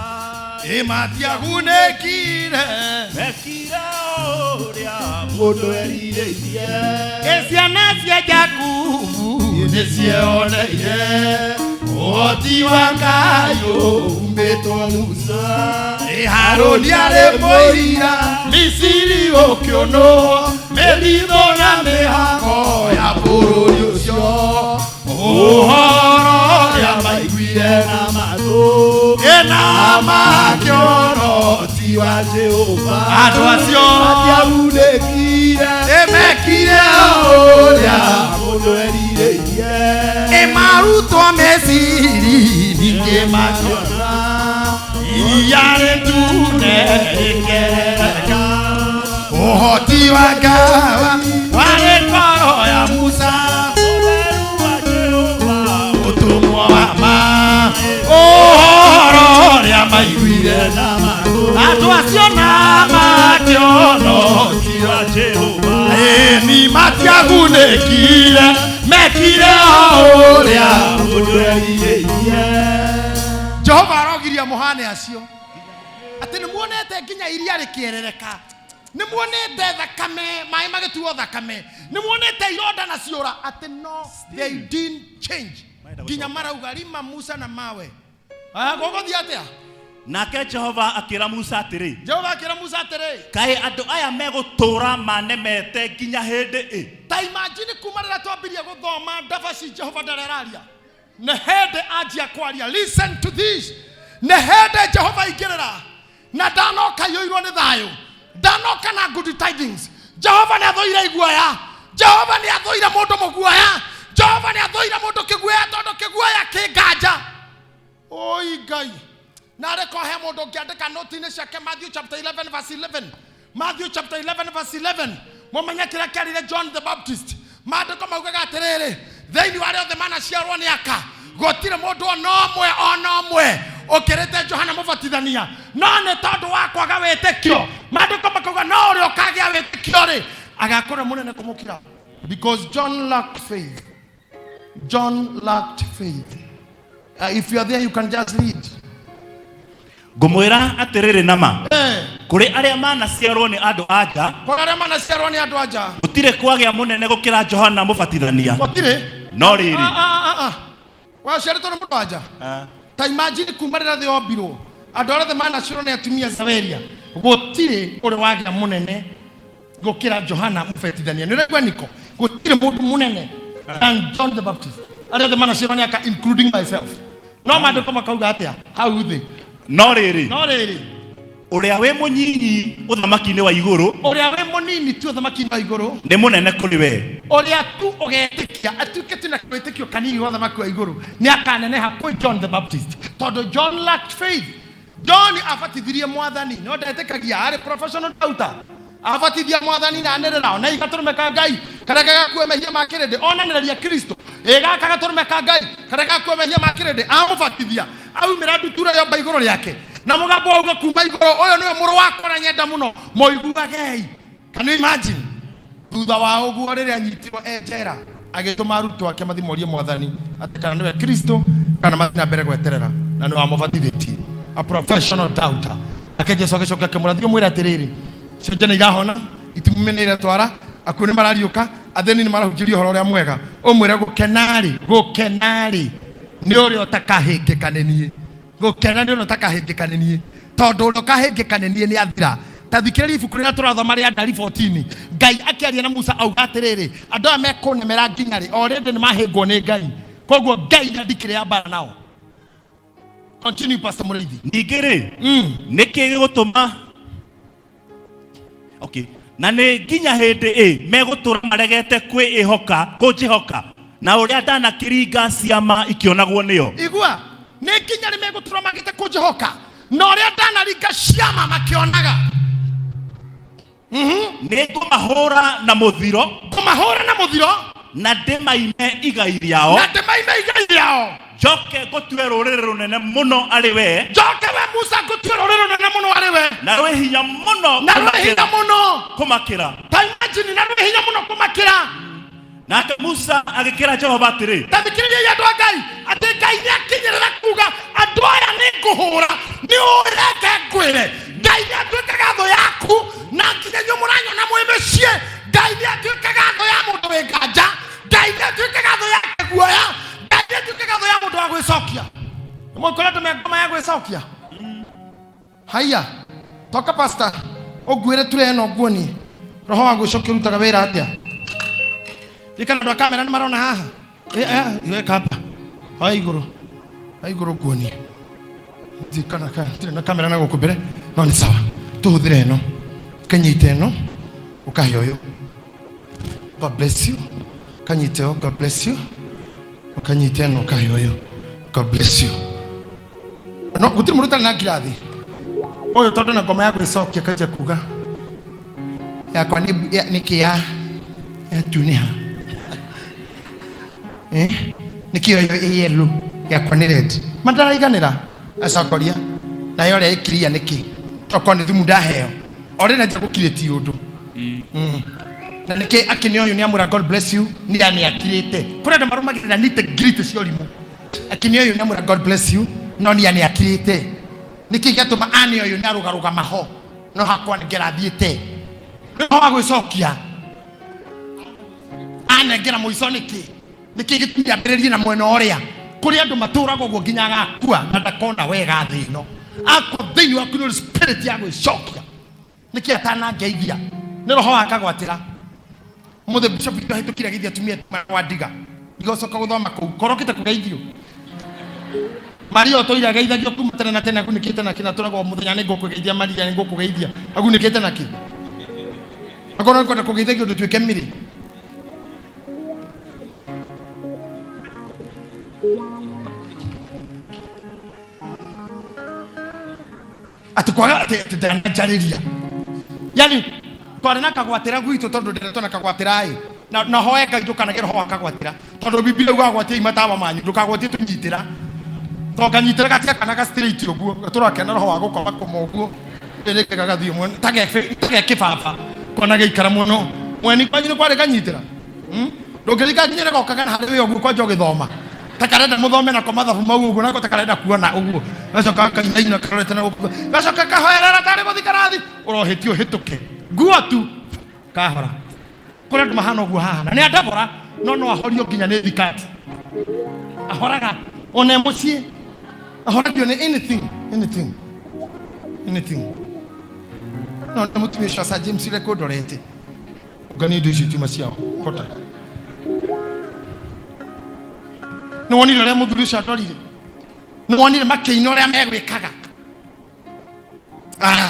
ĩ matiagunĩkire mekire ũrĩa mũndũ erirĩirie. Ĩ ciana cia Jakubu nĩcioneire ũhoti wa Ngai ũhumbĩtwo Musa. Ĩ Harũni arĩ mũira Misiri ũkĩũnũhwo mĩthithũ na mĩhako ya bũrũri ũcio ũhoro ũrĩa maiguire na matũ ĩ na makĩona ũhoti wa Jehova andũ acio matiagunĩkire ĩ mekire ũrĩa mũndũ erirĩirie. Ĩ marutwo Misiri ningĩ makĩona iria rĩtune rĩkĩerereka ũhoti wa Ngai warĩ ngoro ya Musa Ũtheru wa Jehova ũtũmwo wa ma ũhoro ũrĩa maiguire na matũ andũ acio na makĩona ũhoti wa Jehova ĩni matiagunĩkire mekire o ũrĩa mũndũ erirĩirie. Jehova arogiria mũhane acio atĩ nĩ muonete nginya iria rĩkĩerereka nĩ muonete thakame maĩ magĩtuo thakame nĩ muonete ironda na ciũra atĩ no they didn't change nginya marauga rima Musa na mawe. Gũgũthiĩ atĩa? Nake Jehova akĩra Musa atĩrĩ, Jehova akĩra Musa atĩrĩ, kaĩ andũ aya megũtũũra manemete nginya hĩndĩ ĩ? Ta imagine kuma rĩrĩa twambirie gũthoma ndabaci Jehova ndareraria nĩ hĩndĩ anjia kwaria. Listen to this. Nĩ hĩndĩ Jehova aingĩrĩra na ndanoka iyũirwo nĩ thayũ, ndanoka na good tidings. Jehova nĩ athũire iguoya, Jehova nĩ athũire mũndũ mũguoya, Jehova nĩ athũire mũndũ kĩguoya tondũ kĩguoya kĩ nganja. Oi Ngai, na rĩko he mũndũ ũngĩandĩka noti-inĩ ciake Matthew chapter 11 verse 11. Matthew chapter 11 verse 11. Mũmenye kĩrĩa kĩarire John the Baptist. Maandĩko maugaga atĩrĩrĩ, thĩinĩ wa arĩa othe manaciarwo nĩ aka gũtirĩ mũndũ ona ũmwe ona ũmwe ũkĩrĩte Johana Mũbatithania, no nĩ tondũ wa kwaga wĩtĩkio. Maandĩko makauga no ũrĩa ũkagĩa wĩtĩkio rĩ agakorwo mũnene kũmũkĩra. Because John lacked faith. John lacked faith. If you are there, you can just read. Ngũmwĩra atĩrĩrĩ na ma kũrĩ arĩa manaciarwo nĩ andũ a nja Kũrĩ arĩa manaciarwo nĩ andũ a nja gũtirĩ kwagĩa mũnene gũkĩra Johana Mũbatithania. Gũtirĩ. No rĩrĩ, Waciarĩtwo nĩ mũndũ wa nja. Ta imagine kuma rĩrĩa thĩ yombirwo Andũ arĩa othe manacirwo nĩ atumia Zaweria, gũtirĩ ũrĩ wagĩa mũnene gũkĩra Johana Mũbatithania. Nĩ ũraigua niko? Gũtirĩ mũndũ mũnene than John the Baptist. Arĩa othe manacirwo nĩ aka, including myself. No maandĩko makauga atĩa hau thĩ? No rĩrĩ, No rĩrĩ, ũrĩa wĩ mũnyinyi ũthamaki-inĩ wa igũrũ ũrĩa wĩ mũnini tu ũthamaki-inĩ wa igũrũ nĩ mũnene kũrĩ we. Ũrĩa tu ũgetĩkia atuĩke tu na wĩtĩkio kanini wa ũthamaki wa igũrũ nĩ akaneneha kwĩ John the Baptist, tondũ John lacked faith. John abatithirie Mwathani no ndetĩkagia, arĩ professional doubter. Abatithia Mwathani na anĩrĩra ona gatũrũme ka Ngai karĩa gagakua mehia ma kĩrĩndĩ, onanĩrĩria Kristo ĩ gaka gatũrũme ka Ngai karĩa gagakua mehia ma kĩrĩndĩ. Amũbatithia aumĩra ndutura yomba igũrũ rĩake na mũgambo wauga kuma igũrũ, ũyũ nĩwe mũrũ wakwa na nyenda mũno, mũiguagei. Can you imagine? Thutha wa ũguo, rĩrĩa anyitirwo e njera, agĩtũma arutwo ake mathiĩ morie Mwathani atĩ kana nĩwe Kristo kana mathiĩ na mbere gweterera, na nĩwe wamũbatithĩtie. A professional doubter. Nake Jesu agĩcoka akĩmwĩra, thiĩ ũmwĩre atĩrĩrĩ, cionje nĩ irahona, itumumi nĩ iretwara, akuũ nĩ marariũka, athĩni nĩ marahunjĩrio ũhoro ũrĩa mwega. Ũmwĩre gũkena-rĩ, gũkena-rĩ nĩ ũrĩa ũtakahĩngĩka nĩ niĩ. Gũkena nĩ ũrĩa ũtakahĩngĩka nĩ niĩ, tondũ ũrĩa ũkahĩngĩka nĩ niĩ nĩ athira. Ta thikĩrĩria ibuku rĩrĩa tũrathoma rĩa Ndari 14. Ngai akĩaria na Musa auga atĩrĩrĩ, andũ aya mekũnemera nginya rĩ? O rĩndĩ nĩ mahĩngwo nĩ Ngai, koguo Ngai ndandikĩrĩ mbara nao. Continue, Pastor Mũrĩithi. Ningĩ rĩ, nĩ kĩĩ gĩgũtũma, okay, na nĩ nginya hĩndĩ ĩ megũtũra maregete kwĩĩhoka kũnjĩhoka na ũrĩa ndanakĩringa ciama ikĩonagwo nĩo? Igua, nĩ nginya rĩ megũtũra magĩte kũnjĩhoka na ũrĩa ndanaringa ciama makĩonaga? Nĩ ngũmahũra na mũthiro, Kũmahũra na mũthiro, na ndĩmaime igai rĩao, na ndĩmaime igai rĩao, njoke ngũtue rũrĩrĩ rũnene mũno arĩ we, njoke we Musa ngũtue rũrĩrĩ rũnene mũno arĩ we, na rwĩ hinya mũno na rwĩ hinya mũno kũmakĩra. Ta imagine, na rwĩ hinya mũno kũmakĩra. Nake Musa agĩkĩra Jehova atĩrĩ, Ta thikĩrĩria, andũ a Ngai, atĩ Ngai nĩ akinyĩrĩra kuga andũ aya nĩ ngũhũra. Nĩ ũreke ngwĩre, Ngai nĩ atuĩkaga thũ yaku na nginya inyuĩ mũranyona mwĩ mĩciĩ. Ngai nĩ atuĩkaga thũ ya mũndũ wĩ nganja. Ngai nĩ atuĩkaga thũ ya kĩguoya. Ngai nĩ atuĩkaga thũ ya mũndũ wa gwĩcokia. Mũkũrĩ andũ me ngoma ya gwĩcokia. Haiya, toka pastor, ũnguĩre ture ĩno nguonie roho wa gwĩcokia ũrutaga wĩra atĩa. Rikana andũ a kamera nĩ marona haha. Eh, eh, kamba oya igũrũ, oya igũrũ nguonie. Kana tirĩ na kamera na gũkũ mbere, no nĩ sawa, tũhũthĩre ĩno. Kanyite ĩno, ũkahe ũyũ, God bless you. Kanyite ũyũ, God bless you. Ũkanyite ĩno, ũkahe ũyũ, God bless you. No gũtirĩ mũndũ ũtarĩ na ngirathi ũyũ, tondũ na ngoma ya gwĩcokia kanjia kuga yakwa nĩ kĩa yatunĩha. Eh, nĩkĩo ĩyo ĩ yellow, yakwa nĩ red, mataraiganĩra acokoria nayo ũrĩa ĩkiria nĩkĩ, tokorwo nĩ thumu ndaheo o rĩ nanjia gũkirĩti ũndũ. Na nĩkĩ akĩnĩ ũyũ nĩ amwĩra God bless you, nĩ nĩ akirĩte. Kũrĩ andũ marũmagĩrĩra nite ngiriti cia ũrimũ. Akĩnĩ ũyũ nĩ amwĩra God bless you, no nĩ nĩ akirĩte. Nĩkĩ gĩatũma ane ũyũ nĩ arũgarũgama ho, no hakwa nĩ ngera thiĩte nĩ wa gwĩcokia anengera mũico nĩkĩ? Nĩkĩ gĩtũmire ambĩrĩrie na mwena ũrĩa? Kũrĩ andũ matũraga ũguo nginya agakua na ndakona wega thĩ ĩno. Akwa thĩinĩ waku nĩ ũrĩ spirit ya gwĩcokia. Nĩkĩ atanangeithia? Nĩ roho wa kagwatĩra. Mũthĩ bishop witũ ahĩtũkire agĩthiĩ atumia wa ndiga igocoka gũthoma kũu korokĩte kũgeithio. Maria ũtũire ageithagio kuma tene na tene agunĩkĩte na kĩ? Na tũragwo mũthenya nĩ ngũkũgeithia, Maria, nĩ ngũkũgeithia, agunĩkĩte na kĩ? Akorwo nĩ kwenda kũgeithagio ũndũ tuĩke mĩrĩ. Atĩ kwaga atĩ ndananjarĩria, yani twarĩ na kagwatĩra gwitũ, tondũ ndĩretwo na kagwatĩra ĩ na hoe Ngai ndũkanagĩe roho wa kagwatĩra, tondũ Biblia yugaga gwatia matawa manyu, ndũkagwatie tũnyitĩra, to kanyitĩra gatiakanaga straight ũguo, gatũrakena roho wa gũkoma kũma ũguo rĩrĩke gagathiĩ mwena tage kĩbaba kona gĩikara mũno mweni kwanyu nĩ kwarĩ kanyitĩra. Ndũngĩrika nginya gokaga na harĩ we ũguo kwanja ũgĩthoma ta karenda mũthome nako mathabu mau ũguo, nako ta karenda kuona ũguo, gacoka kainaina karorete na gũkũ, gacoka kahoerera tarĩ gũthi karathi ũrohĩtio ũhĩtũke nguo tu kahora. Kũrĩ andũ mahana ũguo haha na nĩ andabora, no no ahorio nginya nĩ thikati ahoraga ona e mũciĩ, ahoragio nĩ anything, anything. Anything. No nĩ mũtumia ũcio Sir James ũrĩa kũndorete. Ũngania indo icio tiuma ciao. Hota. Nĩ wonire ũrĩa mũthuri ũcio andorire? Nĩ wonire makĩina ũrĩa megwĩkaga? Ah.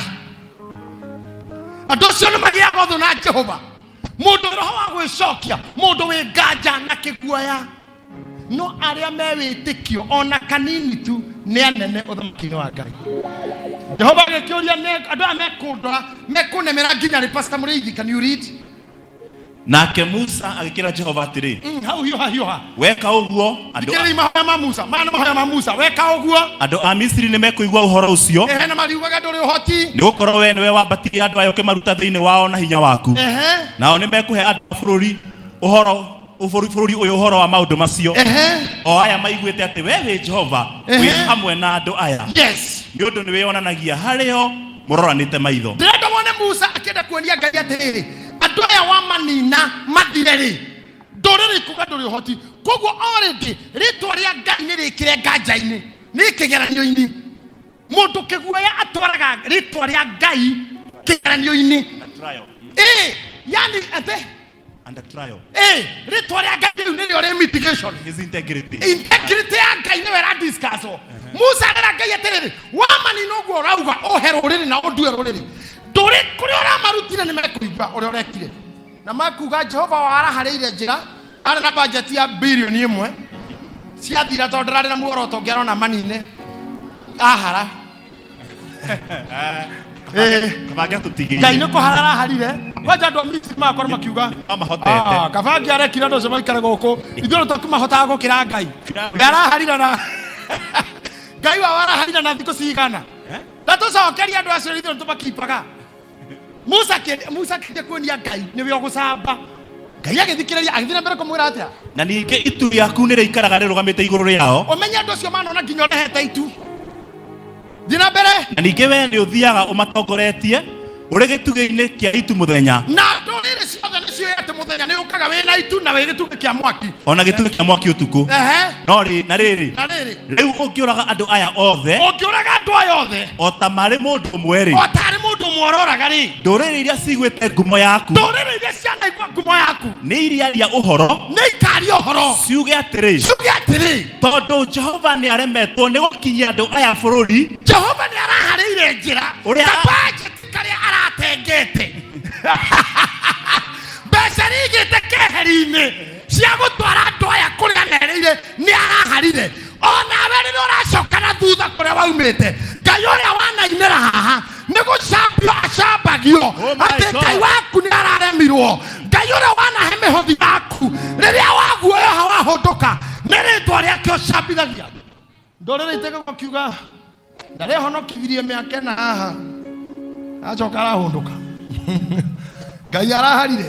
Andũ acio nĩ magĩaga ũthũ na Jehova. Mũndũ wĩ roho wa gwĩcokia, mũndũ wĩ nganja na kĩguoya. No arĩa me wĩtĩkio ona kanini tu nĩ anene ũthamaki-inĩ wa Ngai. Jehova agĩkĩũria andũ aya mekũndora mekũnemera nginya rĩ? Pastor Mũrĩithi, can you read? Nake Musa agĩkĩra Jehova atĩrĩ, Hau hiũha hiũha. Weka ũguo, andũ Thikĩrĩria mahoya ma Musa. Maya nĩ mahoya ma Musa. Weka ũguo, andũ a Misiri nĩ mekũigua ũhoro ũcio, ehe, na mariugaga ndũrĩ ũhoti. nĩ gũkorwo wee nĩwe wambatirie andũ aya ũkĩmaruta thĩinĩ wao na hinya waku. Ehe. Nao nĩ mekũhe andũ a bũrũri ũhoro bũrũri ũyũ ũhoro wa maũndũ macio. Ehe. O aya maiguĩte atĩ wee wĩ Jehova wĩ Ehe. hamwe na andũ aya. Yes. Nĩ ũndũ nĩ wĩyonanagia harĩ o mũroranĩte maitho. Ndĩrenda wone Musa akĩenda kuonia Ngai atĩrĩrĩ, andũ aya wamanina mathire rĩ, ndũrĩrĩ ikuga ndũrĩ ũhoti. Koguo already rĩtwa rĩa Ngai nĩ rĩkĩre nganja-inĩ, nĩ kĩgeranio-inĩ. Mũndũ kĩguoya atwaraga rĩtwa rĩa Ngai kĩgeranio-inĩ. Ĩ, yani atĩ Under trial. Ĩ, rĩtwa rĩa Ngai rĩu nĩrĩo rĩ mitigation. His integrity. Integrity ya Ngai nĩwe ĩradiscusswo. Musa arera Ngai atĩrĩrĩ, wamanina ũguo ũrauga ũhe rũrĩrĩ na ũndue rũrĩrĩ, ndũrĩ kũrĩa ũramarutire nĩ mekũigua ũrĩa ũrekire na makuga Jehova waraharĩire njĩra arĩ na bajeti ya bilioni 1 ciathira tondũ ndararĩ na muoroto ũngĩ arona manine ahara. Kabange atũtigĩire. Ngai nĩ kũhara araharire kwanja andũ a Misiri magakorwo makiuga Amahotete. "Ah, kabange arekire andũ acio maikare gũkũ ithuĩ nĩ tũkĩmahotaga gũkĩra Ngai we araharire na Ngai wao araharire na thikũ cigana na tũcokerie andũ acio ithuĩ nĩ tũmakipaga. Musa Musa akĩenda kuonia Ngai nĩwe ũgũcamba. Ngai agĩthikĩrĩria agĩthiĩ na mbere kũmwĩra atĩa? Na ningĩ itu rĩaku nĩ rĩikaraga rĩrũgamĩte igũrũ rĩao. Ũmenye andũ acio manona nginya ũrehete itu. Thiĩ na mbere. Na ningĩ wee nĩ ũthiaga ũmatongoretie ũrĩ gĩtugĩ-inĩ kĩa itu mũthenya. Na ndũrĩrĩ ciothe nĩ ciũĩ atĩ mũthenya nĩ ũkaga wĩ na itu na wĩ gĩtugĩ kĩa mwaki. O na gĩtugĩ kĩa mwaki ũtukũ. Ehe. No rĩ, na rĩrĩ, Na rĩrĩ, rĩu ũngĩũraga andũ aya othe ũngĩũraga andũ aya othe o ta marĩ mũndũ ũmwe rĩ, o tarĩ mũndũ ũmwe ũroraga rĩ, ndũrĩrĩ iria ciguĩte ngumo yaku ndũrĩrĩ iria cianaigua ngumo yaku nĩ iriaria ũhoro nĩ ikaria ũhoro ciuge atĩrĩ, ciuge atĩrĩ, tondũ Jehova nĩ aremetwo nĩ gũkinyia andũ aya bũrũri Jehova nĩ araharĩire njĩra Ũrĩa- kabajeti karĩa aratengete mbeca rigĩte keheri-inĩ cia gũtwara andũ aya kũrĩa merĩire nĩ araharire. Onawe rĩrĩa ũracoka na thutha kũrĩa waumĩte, Ngai ũrĩa wanainĩra haha nĩ gũcambio acambagio. Oh my Atĩ God. Ngai waku nĩ araremirwo. Ngai ũrĩa wanahe mĩhothi yaku rĩrĩa waguoyoha wahũndũka nĩ rĩtwa rĩake ũcambithagia. Ndũrĩrĩ itegagwo kiuga ndarehonokithirie mĩaka ĩna haha acoka arahũndũka. Ngai araharire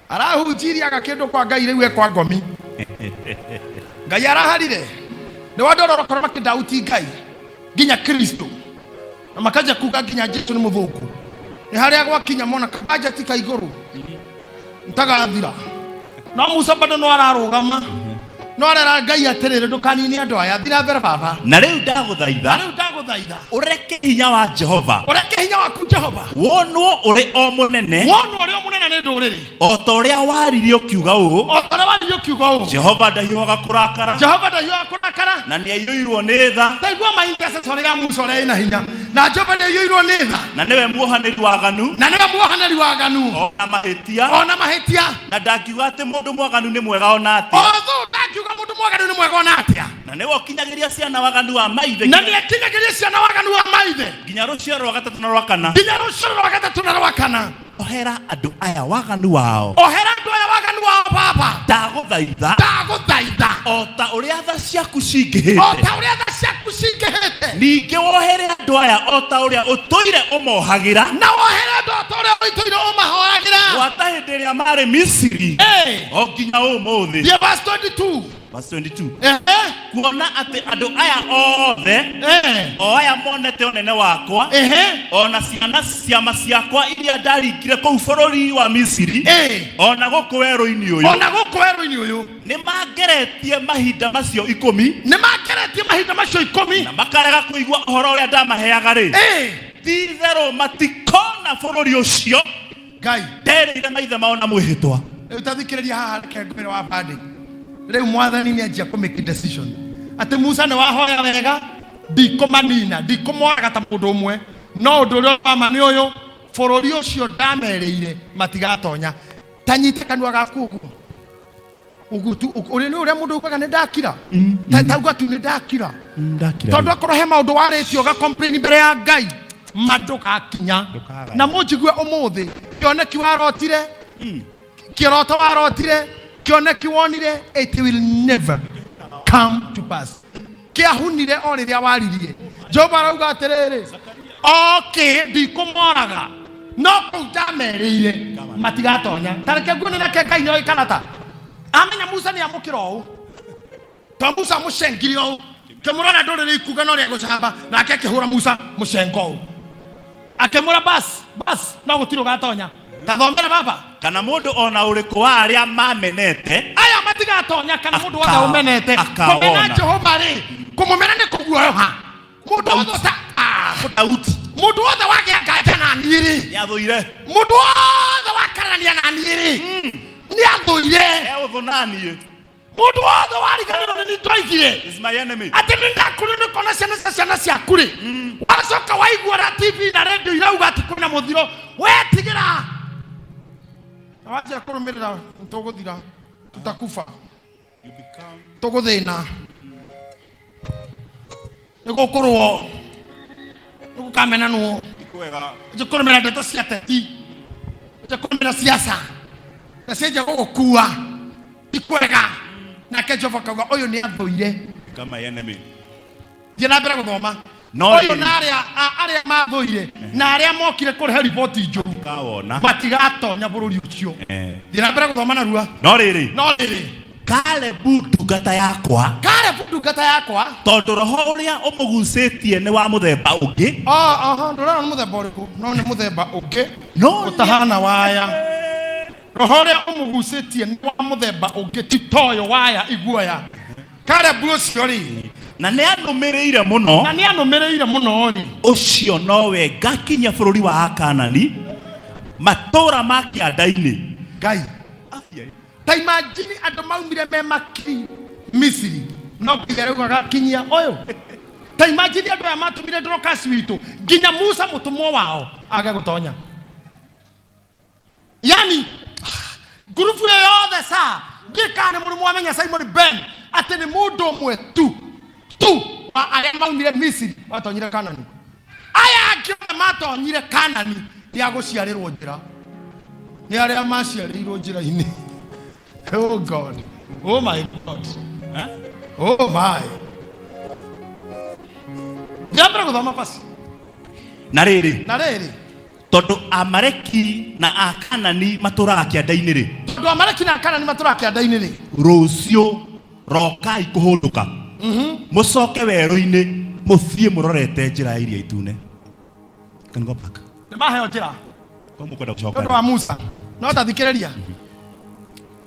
arahunjirie aga kĩndũ kwa Ngai rĩu ekwa ngomi. Ngai araharire nĩ wandũ ũrakorwo makĩndauti Ngai nginya Kristo na makaja kuga nginya Jesu nĩ mũthũngũ. Nĩ harĩa gwakinya mona kabajeti ka igũrũ ntagathira. No Musa bado no ararũgama no arera Ngai atĩrĩrĩ, ndũkanine andũ aya, thira mbere baba. Na rĩu ndagũthaitha Na rĩu ndagũthaitha ũreke hinya wa Jehova ũreke hinya waku Jehova wonwo ũrĩ o mũnene wonwo ũrĩ o mũnene nĩ ndũrĩrĩ o ta ũrĩa waririe ũkiuga ũũ o ta ũrĩa waririe ũkiuga ũũ Jehova ndahiũhaga kũrakara Jehova ndahiũhaga kũrakara na nĩ aiyũirwo nĩ tha taigua ma intercessor ya Musa ũrĩa ĩna hinya na Jehova nĩ aiyũirwo nĩ tha na nĩwe muohanĩri waganu na nĩwe muohanĩri waganu ona mahĩtia ona mahĩtia na ndangiuga atĩ mũndũ mwaganu nĩ mwega ona atĩa otho ndangiuga mũndũ mwaganu nĩ mwega ona atĩa na nĩwe ũkinyagĩria ciana waganu wa maithe na nĩ akinyagĩria ciana waganu wa maithe nginya rũciaro rwa gatatũ na rwa kana nginya rũciaro rwa gatatũ na rwa kana ohera andũ aya waganu wao ohera andũ aya waganu wao baba ndagũthaitha ndagũthaitha o ta ũrĩa tha ciaku o cingĩhĩte ta ũrĩa tha ciaku cingĩhĩte ningĩ wohere andũ aya o ta ũrĩa ũtũire ũmohagĩra na wohere andũ o ta ũrĩa ũtũire ũmahoragĩra Gwata hĩndĩ ĩrĩa marĩ Misiri o nginya ũmũthĩ. Thiĩ verse 22. Verse 22. Ehe. Kuona atĩ andũ aya othe o aya monete ũnene wakwa o na ciana ciama ciakwa iria ndaringire kũu bũrũri wa Misiri o na gũkũ werũ-inĩ ũyũ, ona gũkũ werũ-inĩ ũyũ, nĩ mangeretie mahinda macio 10, nĩ makeretie mahinda macio 10, na makarega kũigua ũhoro ũrĩa ndamaheaga rĩ, ti-itherũ matikona bũrũri ũcio Ngai nderĩire maithe mao na mwĩhĩtwa. Rĩu tathikĩrĩria haha, reke ngwĩre wa bandi. Rĩu mwathani nĩ anjia kũ make decision atĩ Musa nĩ wahoya wega, ndikũmanina, ndikũmoraga ta mũndũ ũmwe, no ũndũ ũrĩa wa ma nĩ ũyũ, bũrũri ũcio ndamerĩire matigatonya. Ta nyite kanua gaku ũguo ũguo tu, ũrĩa nĩ ũrĩa mũndũ ugaga nĩ ndakira, tauga tu nĩ ndakira, tondũ akorwo he maũndũ warĩtie ũga complain mbere ya Ngai, ma ndũgakinya. Na mũnjigue ũmũthĩ, kĩoneki warotire, kĩroto warotire, kĩoneki wonire, it will never come to pass. Kĩahunire o rĩrĩa waririe. Jehova arauga atĩrĩrĩ, okay, ndikũmoraga, no kũu ndamerĩire matigatonya. Ta reke nguone nake Ngai nĩoĩ kana ta amenya Musa nĩ amũkĩra ũũ, to Musa amũcengire ũũ, kĩmũrona ndũrĩrĩ ikuga no rĩa gũcamba, nake akĩhũra Musa mũcengo ũũ, akĩmũra bas bas, no gũtirĩ ũgatonya. Ta thomera baba. Kana mũndũ ona ũrĩkũ wa arĩa mamenete aya matigatonya, kana mũndũ wothe ũmenete akawona. Kũmena Jehova rĩ, kũmũmena nĩ kũguoyoha. Mũndũ wothe Daudi mũndũ wothe wagĩa nganja na niĩ rĩ, nĩathũire, mũndũ wothe wakararania na niĩ rĩ, nĩ athũire, e ũthũ naniĩ. Mũndũ wothe wariganĩrwo nĩ niĩ ndoigire is my enemy. Atĩ nĩ ndakũrĩ nĩ kona ciana cia ciana ciaku rĩ, wacoka waigua na TV na radio irauga atĩ kwĩna mũthiro, wetigĩra na wanjia kũrũmĩrĩra, tũgũthira, tutakufa, tũgũthĩna, nĩ gũkũrwo, nĩ gũkamenanwo, nje kũrũmĩrĩra ndeto cia teti, nje kũrũmĩrĩra siasa na cianjia gũgũkua, ti kwega. Nake Jehova akauga ũyũ nĩ athũire. Become my enemy. Thiĩ na mbere gũthoma. No ũyũ rĩrĩ. Na arĩa arĩa mathũire na arĩa mokire kũrehe riboti njũru kawona matigatonya bũrũri ũcio. Thiĩ na mbere gũthoma narua. No rĩrĩ, no rĩrĩ, Kalebu ndungata yakwa, Kalebu ndungata yakwa, tondũ roho ũrĩa ũmũgucĩtie nĩ wa mũthemba ũngĩ, Aha, ndũrona nĩ mũthemba ũrĩkũ, no nĩ mũthemba ũngĩ no ũtahana waya. Roho ũrĩa ũmũgucĩtie nĩ wa mũthemba ũngĩ, ti toyo waya iguoya. Kalebu ũcio rĩ, na nĩ anũmĩrĩire mũno, na nĩ anũmĩrĩire mũno rĩ, ũcio nowe ngakinyia bũrũri wa Akanani, matũũra ma kĩanda-inĩ. Ngai, ta imagine andũ maumire me makiri Misiri, no nginya rĩu agakinyia ũyũ. Ta imagine andũ aya matũmire Dorcas witũ nginya Musa mũtũmwo wao age gũtonya, yani ngurubu ĩyo yothe saa ngĩkaa nĩ mũrĩmũ wamenya Simon Ben atĩ nĩ mũndũ ũmwe tu tu wa arĩa maumire Misiri matonyire Kanani. Aya angĩ othe matonyire Kanani nĩ agũciarĩrwo njĩra, nĩ arĩa maciarĩirwo njĩra-inĩ. Oh God, oh my God, oh my. Thiĩ mbere gũthoma basi. Na rĩrĩ, na rĩrĩ, tondũ Amaleki na Akanani matũũraga kĩanda-inĩ rĩ, tondũ Amaleki na Akanani matũraga kĩanda-inĩ rĩ, rũciũ rokai kũhũndũka, mũcoke werũ-inĩ, mũthiĩ mũrorete njĩra ya Iria Itune. Can go back. Nĩ maheo njĩra Kwa mũkwenda gũcoka. Nĩ ũndũ wa Musa, no tathikĩrĩria,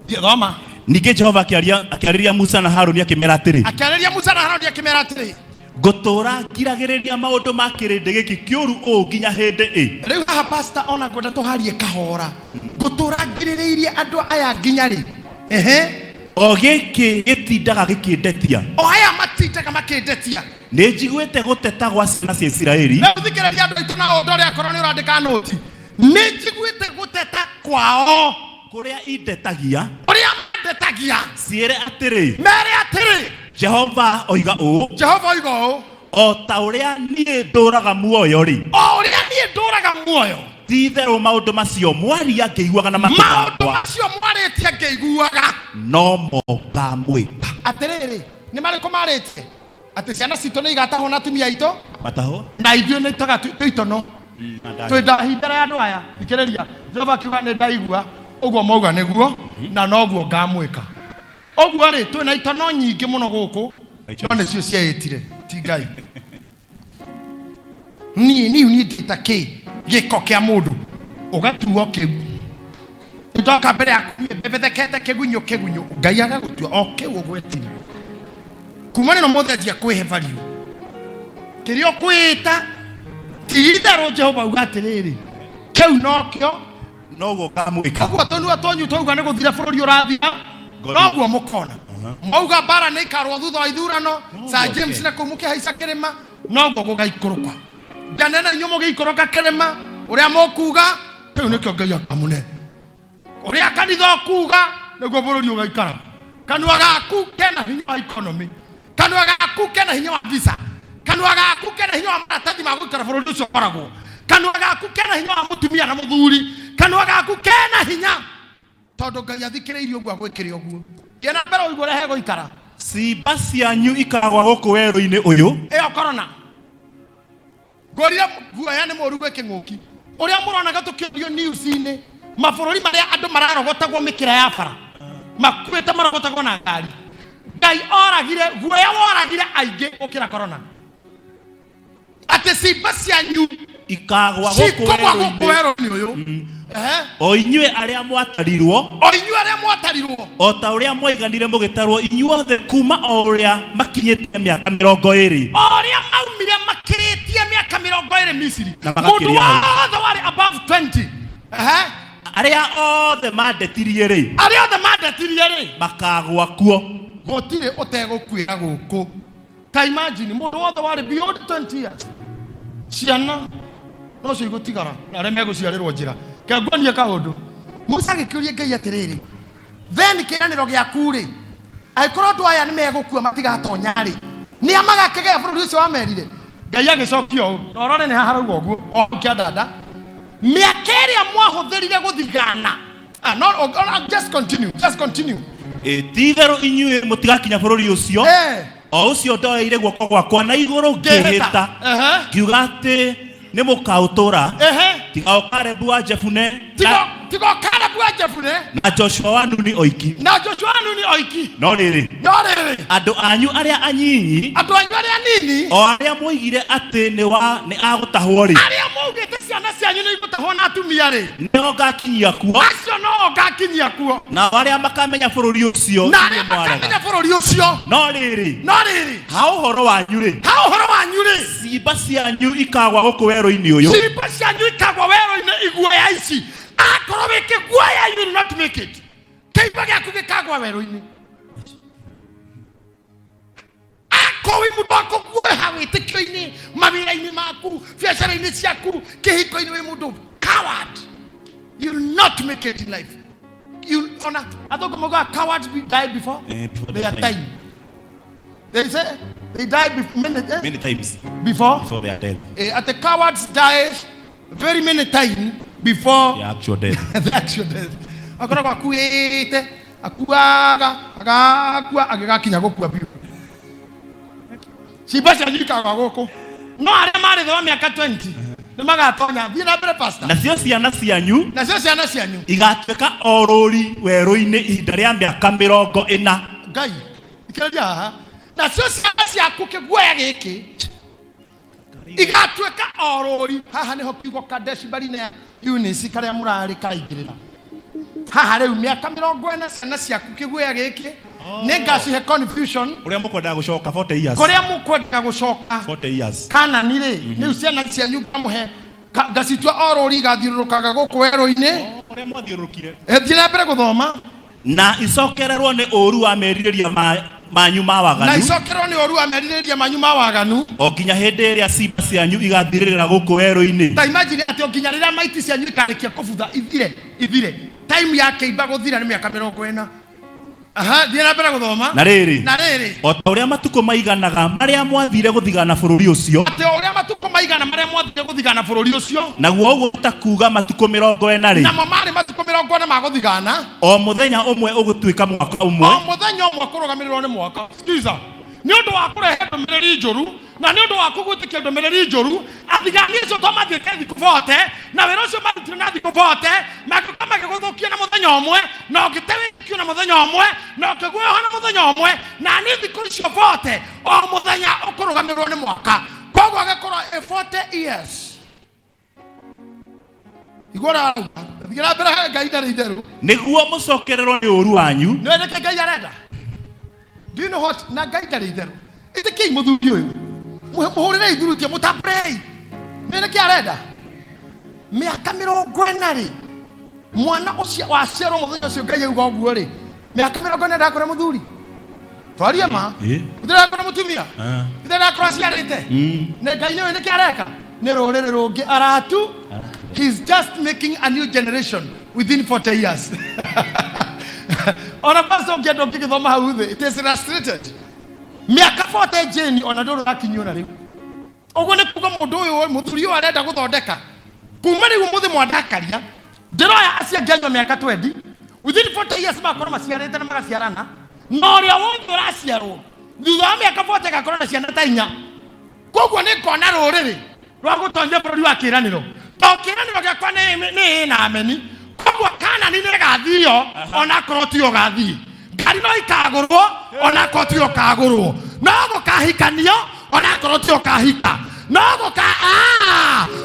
thiĩ thoma. Ningĩ Jehova akĩarĩria Musa na Haruni akĩmera atĩrĩ, akĩarĩria Musa na Haruni akĩmera atĩrĩ, ngũtũũra ngiragĩrĩria maũndũ ma kĩrĩndĩ gĩkĩ kĩũru ũũ nginya hĩndĩ ĩ? Rĩu haha, pastor, ona ngwenda tũharie kahora. Ngũtũra ngirĩrĩirie andũ aya nginya rĩ? Ehe. O gĩkĩ gĩtindaga gĩkĩndetia. O aya matindaga makĩndetia. Nĩ njiguĩte gũteta gwa ciana cia Isiraeli. Rĩu thikĩrĩria andũ aitũ na ũndũ ũrĩa akorwo nĩ ũrandĩka nũti. Nĩ njiguĩte gũteta kwao, kũrĩa indetagia, ũrĩa mandetagia. Ciĩre atĩrĩ, mere atĩrĩ, Jehova oiga ũũ, Jehova oiga ũũ, o ta ũrĩa niĩ ndũraga muoyo rĩ, o ũrĩa niĩ ndũraga muoyo, ti itherũ maũndũ macio mwaria ngĩiguaga na matũ maũndũ makwa, macio mwarĩtie ngĩiguaga, no mo ngamwĩka. Atĩrĩrĩ, nĩ marĩkũ marĩtie? Atĩ ciana citũ nĩ igatahwo na atumia aitũ matahwo na ithuĩ nĩ tũitono. Twĩ ndahi mbere ya andũ aya. Thikĩrĩria, Jehova akiuga nĩ ndaigua ũguo mauga nĩguo na noguo ngamwĩka. Ũguo rĩ, twĩna itono nyingĩ mũno gũkũ, no nĩcio ciaĩtire ti Ngai. Niĩ niĩ niĩ ndĩta kĩ gĩko kĩa mũndũ ũgatuo kĩu ndoka mbere yaku niĩ mbebethekete kĩgunyũ kĩgunyũ, Ngai agagũtua o kĩu ũgwetire. Kuma nĩno mũthĩ anjia kwĩhe value kĩrĩa ũkwĩta ti itherũ. Jehova auga atĩrĩrĩ, kĩu nokĩo noguo ngamwĩka. Ũguo tũnua twanyu twauga nĩ gũthira bũrũri ũrathira, noguo mũkona. Mauga mbara nĩ ikarwo thutha wa ithurano, Sir James na kũu mũkĩhaica kĩrĩma, noguo gũgaikũrũka. Njanene inyuĩ mũgĩikũrũka kĩrĩma, ũrĩa mũkuga kĩu nĩkĩo Ngai akamũne. Ũrĩa kanitha ũkuga nĩguo bũrũri ũgaikara. Kanua gaku kena hinya wa economy, kanua gaku kena hinya wa visa, kanua gaku kena hinya wa maratathi ma gũikara bũrũri ũcio ũkoragwo, kanua gaku kena hinya wa mũtumia na mũthuri, kanua gaku kena hinya tondũ Ngai athikĩrĩirie ũguo agwĩkĩre ũguo. Thiĩ na mbere ũigue ũrĩa hegũikara. Ciimba cianyu ikaragwa gũkũ werũ-inĩ ũyũ. Ĩyo korona ngũria guoya nĩ mũru gwĩ kĩng'ũki ũrĩa mũronaga tũkĩorio news-inĩ, mabũrũri marĩa andũ mararogotagwo mĩkĩra ya bara makuĩte, marogotagwo na ngari. Ngai oragire guoya, woragire aingĩ gũkĩra korona. Atĩ cimba cianyu ikagwa gũkũ cikũgwa gũkũ werũ-inĩ werũ-inĩ ũyũ. Ehe. O inyuĩ arĩa mwatarirwo, o inyuĩ arĩa mwatarirwo, o ta ũrĩa mwaiganire mũgĩtarwo inyuothe kuma o ũrĩa makinyĩtie mĩaka 20. O ũrĩa maumire makĩrĩtie mĩaka 20 Misiri. Na mũndũ magakĩria hau. Wothe warĩ above 20. Ehe. Arĩa othe mandetirie rĩ, arĩa othe mandetirie rĩ, makagwa kuo. Gũtirĩ ũtegũkuĩra gũkũ. Ta imagine mũndũ wothe warĩ beyond 20 years, ciana nocio igũtigara na arĩa megũciarĩrwo njĩra. Kenguonie kaũndũ. Musa agĩkĩũria Ngai atĩrĩrĩ, then kĩĩranĩro gĩaku rĩ, angĩkorwo andũ aya nĩ megũkua matigatonya rĩ, nĩ a magakĩgaya bũrũri ũcio wamerire? Ngai agĩcokia ũũ, na ũrore nĩ haha harauga ũguo o kĩandanda mĩaka ĩrĩa mwahũthĩrire gũthigana. Ah, no, oh, oh, just continue, just continue. Ĩ, ti-itherũ inyuĩ mũtigakinya bũrũri ũcio, o ũcio ndoeire guoko gwakwa na igũrũ ngĩĩhĩta, ngiuga atĩ nĩ mũkaũtũũra, tiga o Kalebu wa Jefune tiga o Kalebu wa Jefune na Joshua wa Nuni oiki. Na Joshua wa Nuni oiki. No rĩrĩ, no rĩrĩ, andũ anyu arĩa anyinyi, andũ anyu arĩa nini, o arĩa mwoigire atĩ nĩ wa nĩ agũtahwo rĩ, arĩa maugĩte ciana cianyu nĩ igũtahwo na atumia rĩ, nĩo ngakinyia kuo. Acio no ngakinyia kuo. Nao arĩa makamenya bũrũri ũcio na arĩa inyuĩ mwaraga. Makamenya bũrũri ũcio. No rĩrĩ, no rĩrĩ, ha ũhoro wanyu rĩ, ha ũhoro wanyu rĩ, ciimba cianyu ikagwa gũkũ werũ-inĩ ũyũ. Ciimba cianyu ikagwa werũ-inĩ. Iguoya ici, akorwo wĩ kĩguoya, you will not make it. Kĩimba gĩaku gĩkagwa werũ-inĩ. Akorwo wĩ mũndũ wa kũguoha wĩtĩkio-inĩ, mawĩra-inĩ maku, biacara-inĩ ciaku, kĩhiko-inĩ, wĩ mũndũ coward, you will not make it in life. You ona athũngũ maugaga cowards be die before before their their time. They say they die many, many times before before their death. At the cowards die very many times before their actual death. The actual death. Akoragwo akuĩte, akuaga, agakua, agĩgakinya gũkua biũ. Ciimba cianyu ikagwa gũkũ, no arĩa marĩ thĩ wa mĩaka 20 nĩ magatonya. Thiĩ na mbere, pastor. Nacio ciana cianyu nacio ciana cianyu igatuĩka o rũri werũ-inĩ ihinda rĩa mĩaka 40. Ngai ikĩrĩria haha. Nacio ciana ciaku, kĩguoya gĩkĩ, igatuĩka o rũri. Haha nĩho kiugo Kadeshi Barinea Eunice karĩa mũrarĩ karaingĩrĩra haha. Rĩu mĩaka 40, ciana ciaku, kĩguoya gĩkĩ, nĩ ngacihe confusion. Ũrĩa mũkwendaga gũcoka 40 years. Kũrĩa mũkwendaga gũcoka 40 years. Kanani rĩ, rĩu ciana cianyu ngamũhe ngacitua o rũri, igathiũrũrũkaga gũkũ werũ-inĩ. Ũrĩa mwathiũrũrũkire. Thiĩ na mbere gũthoma. Na icokererwo nĩ ũũru wa merirĩria manyu ma na waganu, icokerwo nĩ ũru wa merirĩria manyu ma waganu, o nginya hĩndĩ ĩrĩa ciimba cianyu igathirĩrĩra gũkũ werũ-inĩ. Ta imagine atĩ o nginya rĩrĩa maiti cianyu ikarĩkia kũbutha, ithire ithire. Time ya kĩimba gũthira nĩ mĩaka 40. Aha, thiĩ na mbere gũthoma. Na rĩrĩ, na rĩrĩ, o ta ũrĩa matukũ maiganaga marĩa mwathire gũthigana bũrũri ũcio, atĩ o ũrĩa matukũ maigana marĩa mwathire gũthigana bũrũri ũcio, naguo ũguo ta kuuga matukũ 40 rĩ, namo marĩ matukũ 40 ma gũthigana, o mũthenya ũmwe ũgũtuĩka mwaka o ũmwe, mũthenya ũmwe kũrũgamĩrĩrwo nĩ mwaka. Sikiza, nĩ ũndũ wa kũrehe ndũmĩrĩri njũru. Na nĩ ũndũ waku gwĩtĩkia ndũmĩrĩri njũru, athigani acio to mathiĩte thikũ bote, na wĩra ũcio marutire na thikũ bote, magĩũka magĩgũthũkia na mũthenya ũmwe, na ũngĩte wĩtĩkio na mũthenya ũmwe, na ũkĩguoha na mũthenya ũmwe, na niĩ thikũ icio bote o mũthenya ũkũrũgamĩrĩrwo nĩ mwaka. Koguo agĩkorwo ĩ 40 years. Igua ũrĩa arauga. Thiĩ na mbere Ngai ndarĩ itherũ. Nĩguo mũcokererwo nĩ ũũru wanyu. Nĩ nĩkĩ Ngai arenda? Do you know what? Na Ngai ndarĩ itherũ. Ĩtĩkiai mũthuri ũyũ. Mũhũrĩrei thurutia, mũtambũrei. Nĩ nĩkĩ arenda? Mĩaka 40 rĩ, mwana ũcio waciarwo mũthenya ũcio Ngai auga ũguo rĩ, mĩaka 40 ndakũra mũthuri. Twarie ma. Ndĩrakũra mũtumia. Ndĩrakũra aciarĩte. Nĩ Ngai nĩwe nĩkĩ areka? Nĩ rũrĩrĩ rũngĩ aratu. He's just making a new generation within 40 years. Ona pastor ũngĩenda ũngĩgĩthoma hau thĩ, it is illustrated. Mĩaka 40 Jane ona ndũrĩ ũrakinyio na rĩu. Ũguo nĩ kuga mũndũ ũyũ mũthuri ũyũ arenda gũthondeka kuma rĩu ũmũthĩ mwandakaria ndĩroya acio angĩ anyua mĩaka 20 within 40 years magakorwo maciarĩte na magaciarana, na ũrĩa wothe ũraciarwo thutha wa mĩaka 40 agakorwo na ciana ta inya. Koguo nĩ ngona rũrĩrĩ rwa gũtonya bũrũri wa kĩĩranĩro, to kĩĩranĩro gĩakwa nĩ ĩ na ameni. Koguo Kanani nĩ ĩgathio onakorwo tiyo gathiĩ, ngari no ikagũrwo onakorwo tiyo kagũrwo, no gũkahikanio onakorwo tiyo kahika, no gũka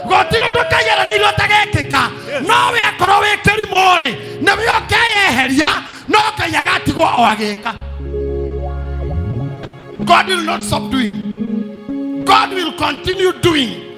gũtirĩ ũndũ kageranĩirwo ũtagekĩka. No we akorwo wĩ kĩrimũ rĩ, nĩwe ũkeyeheria, no Ngai agatigwo o agĩka. God will not stop doing. God will continue doing.